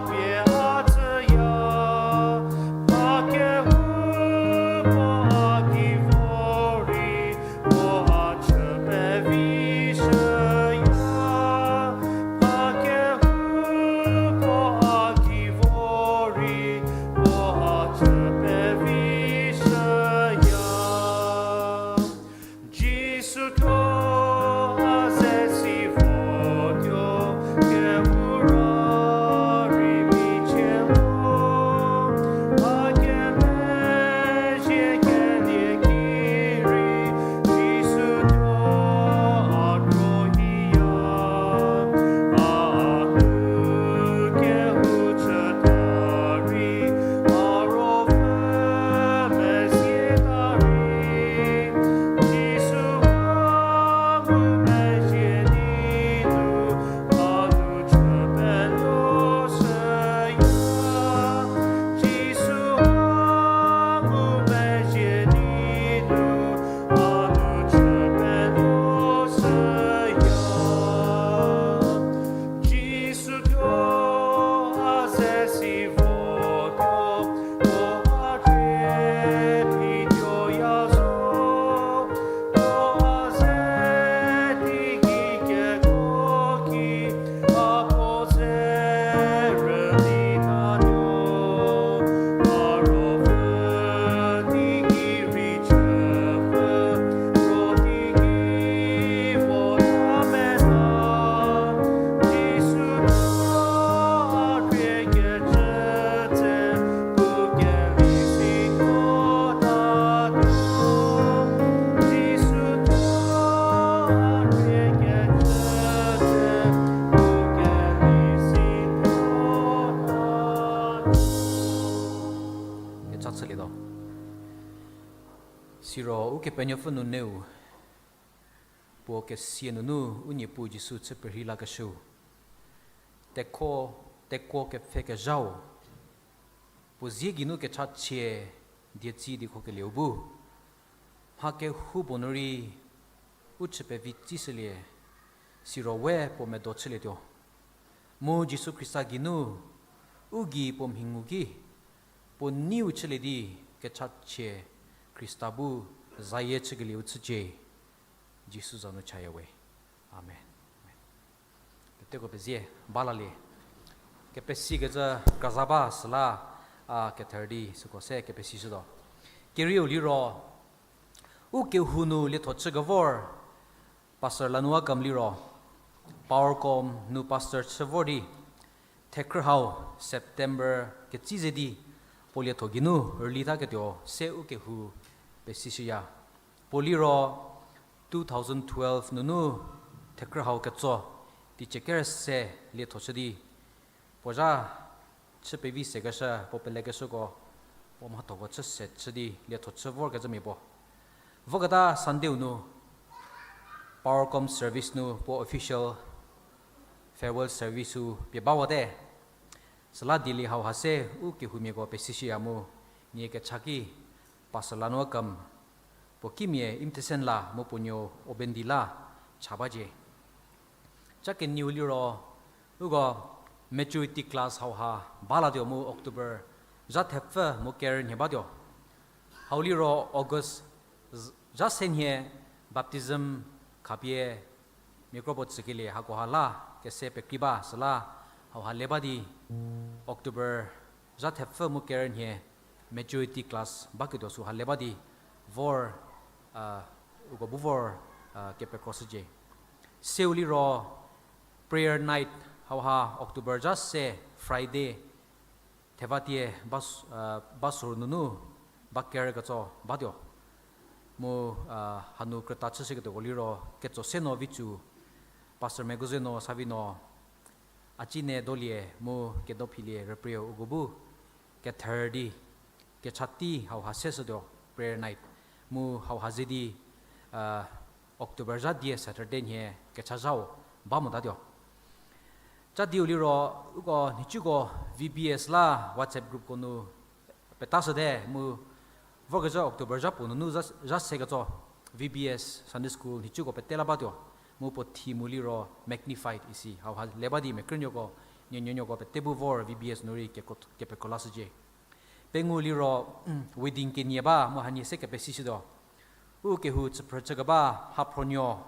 pie a tsüya, a kehoupuo a ki vo rei, puo a chü pevi shüya, a kehoupuo a ki vo rei, puo a chü pevi shüya. Jisu thuo a ze si votuo, kehou ra rei michie mo, a kemezhie kelie ki rei, Jisu thuo a krohiya, a u kehou chüta rei, a ruopfü mezieta rei, Jisu a mu mezhie di nu, a nu chü peloshüya. Jisu a mu mezhie di nu, a nu chü peloshüya. Jisu thuo a ze si votuo, puo a thie di tuoya zo, puo a ze di ki kekuo ki, a puo ze rüli tatuo, a ruopfü di ki rei chüpfü, ro di ki vo ta meta, Jisu thuo a thie kecü tse, pu keli si tuo tatuo, Jisu thuo a thie kecü tse, pu keli si tuo tatuo. Kecha chülietuo. Siro Ukepenuopfü nuneu, puo kesia nunu u Niepuu Jisu chü perhei lakeshüu, tekuo, tekuo kepfhekezhau, puo zie geinu kechachie dietsi dikhokelieu bu, mha kehoupuo nu rei u chü pevi tsishülie, siro we puo medo chülietuo. Mu Jisu Khrista geinu, u gei puo mhi ngu ki, puo neiu chülie di kechachie Khrista bu zayie chükelieu chücie. Jisu za nu chaya we. Amen. Peteko pezie, ba lalie. Kepesikecü kra za ba süla, a kether di süko se kepesishütuo. Kerieu liro, u kehou nu lietho chükevor, Pastor Lanuakam liro, Powercom nu pastor chü vor di, thekhrü hau September ketsi ze di, puo lietho geinu rüli taketuo se u kehou pesishüya. Puo liro two thousand twelve nunu thekhrü hau ketso, teicie kerüse lietho chü di, puo zha chü pevi sekeshü, puo pelekeshüko, puo mhathoko chü se chü di lietho chü vorkecümia puo. Voketa Sunday-u nu, Powercom service nu puo official farewell service-u pie bawate. Süla dieli hauha se u kehoumiako pesishüya mu, nie kecha ki, Pastor Lanuakam, puo kimia Imthisen la mu puo nuo Obendi la cha bacie. Cha kenieu liro, uko maturity class hauha ba latuo mu October zha thepfü mu kerü nhie batuo. Hau liro August z-, zha se nhie baptism khapie mia kropuo tsükelie hakoha la kese pekrei ba süla hauha le ba di October zha thepfü mu kerü nhie maturity class baketuo süha le ba di vor, a, uko bu vor, a, kepekroshücie. Seu liro prayer night hauha October zha se Friday Thevatie bas-, a, basur nunu ba ker ketso batuo. Mu, a, hanu krüta chüshüketuoko liro ketso se no Vichu, Pastor Meguze no Savi no, a cine dolie mu kedophilie rüpre uko bu kether di, kecha tei hauha seshütuo, prayer night. Mu hauha ze di, a, October zha die Saturday nhie kecha zhau ba motatuo. Cha diu liro uko nhicuko V B S la WhatsApp groupko nu petashüte mu vorkezha October zha puo nunu zha, zha se ketso V B S Sunday School nhicuko pete la batuo. Mu puo theme liro Magnified isi. Hauha le ba di mia krünuoko, nuonuonuoko pete bu vor V B S nu rei keko, kepekro lashücie. Pengou liro, wedding kenie ba mu hanie se kepesishütuo. U kehou chüphrü chükeba Mhaphronuo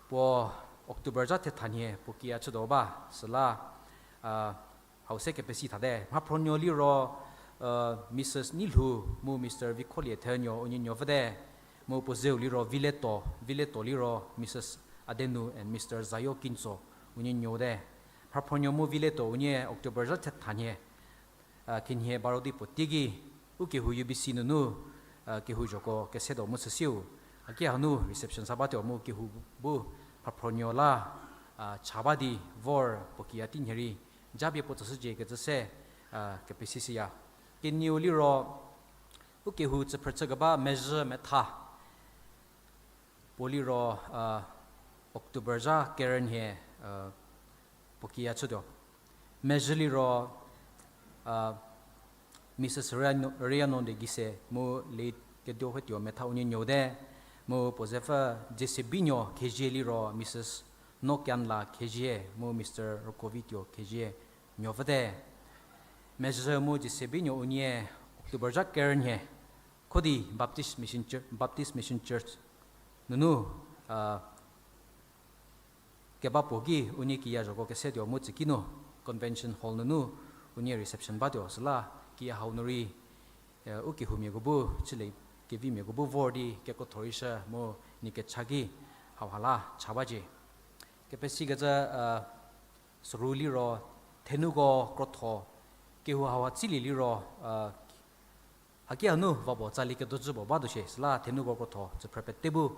puo October zha thetha nhie puo kiya chütuo ba, süla, a, hau se kepesi thate. Mhaphronuo liro, a, Mrs Neilhou mu Mr Vikholie Thenuo unie nuo vüte. Mu puo zeu liro Vileto, Vileto liro Mrs Adenu and Mr Zayo Kinso unie nuote. Mhaphronuo mu Vileto unie October zha thetha nhie, a, khinhie baro di puo teiki, u kehou U B C nunu, a, kehou zhoko kesetuo mu süsiu. Haki hanu reception sa batuo mu kehou bu Mhaphronuo la, a, cha ba di vor puo kiya tei nhie rei japie puo tsüshücie kecü se, a, kepesishüya. Kenieu liro, u kehou chüphrü chükeba Mezhü Metha puo liro, a, October zha kerü nhie, a, puo kiya chütuo. Mezhü liro, a, Mrs Riano, Riano de Gise mu late Keduohuotuo Metha unie nuote. Mu puo zepfü Jesebinho Khezie liro Mrs Nokianla Khezie mu Mr Rokovituo Khezie nuo vüte. Mezhü mu Jesebinho unie October zha kerü nhie Khodi Baptist Mission Church, Baptist Mission Church nunu, a, keba puo ki unie kiya zhoko kesetuo mu tsükinu Convention Hall nunu unie reception batuo süla kiya hau nu rei, e, u kehoumiako bu, chülie kevimiako bu vor di kekrotho rei shü mu nie kecha ki hauha la cha bacie. Kepesikecü, a, süru liro thenuko krotho, kehou hauha tsilie liro, a, haki hanu va puo tsali kedojü puo batuo shie, süla thenuko krotho chüphrü pete bu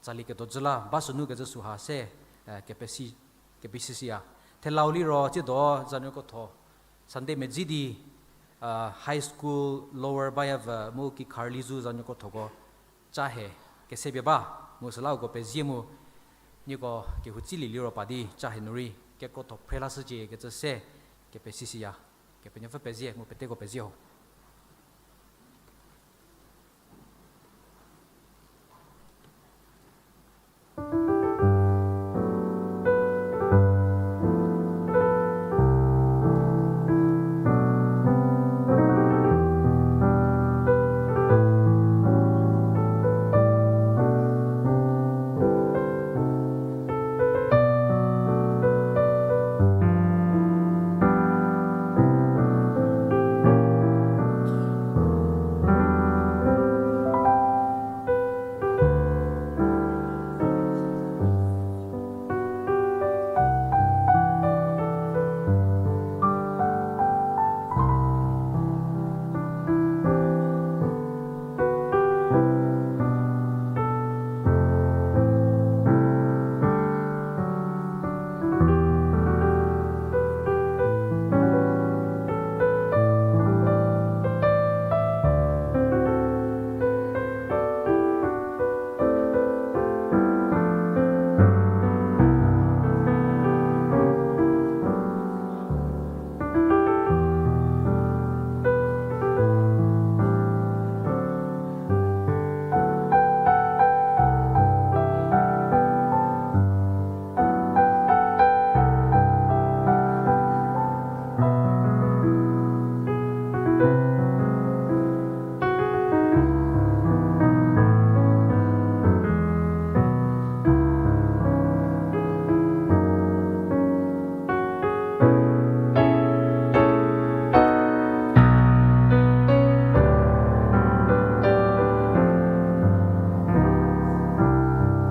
tsali kedojü la ba sünu kecü süha se, e, kepesi, kepesishüya. Thelau liro tsiedo zanuo krotho, Sunday medzi di, a, high school lower bayavü mu kikhar lizu zanuo krothoko ca he kesepie ba, mu süla uko pezie mu, nieko kehou tsilie liro pa di ca he nu rei kekrotho phre lashücie kecü se kepesishüya. Kepenuopfü pezie mu peteko pezie ho.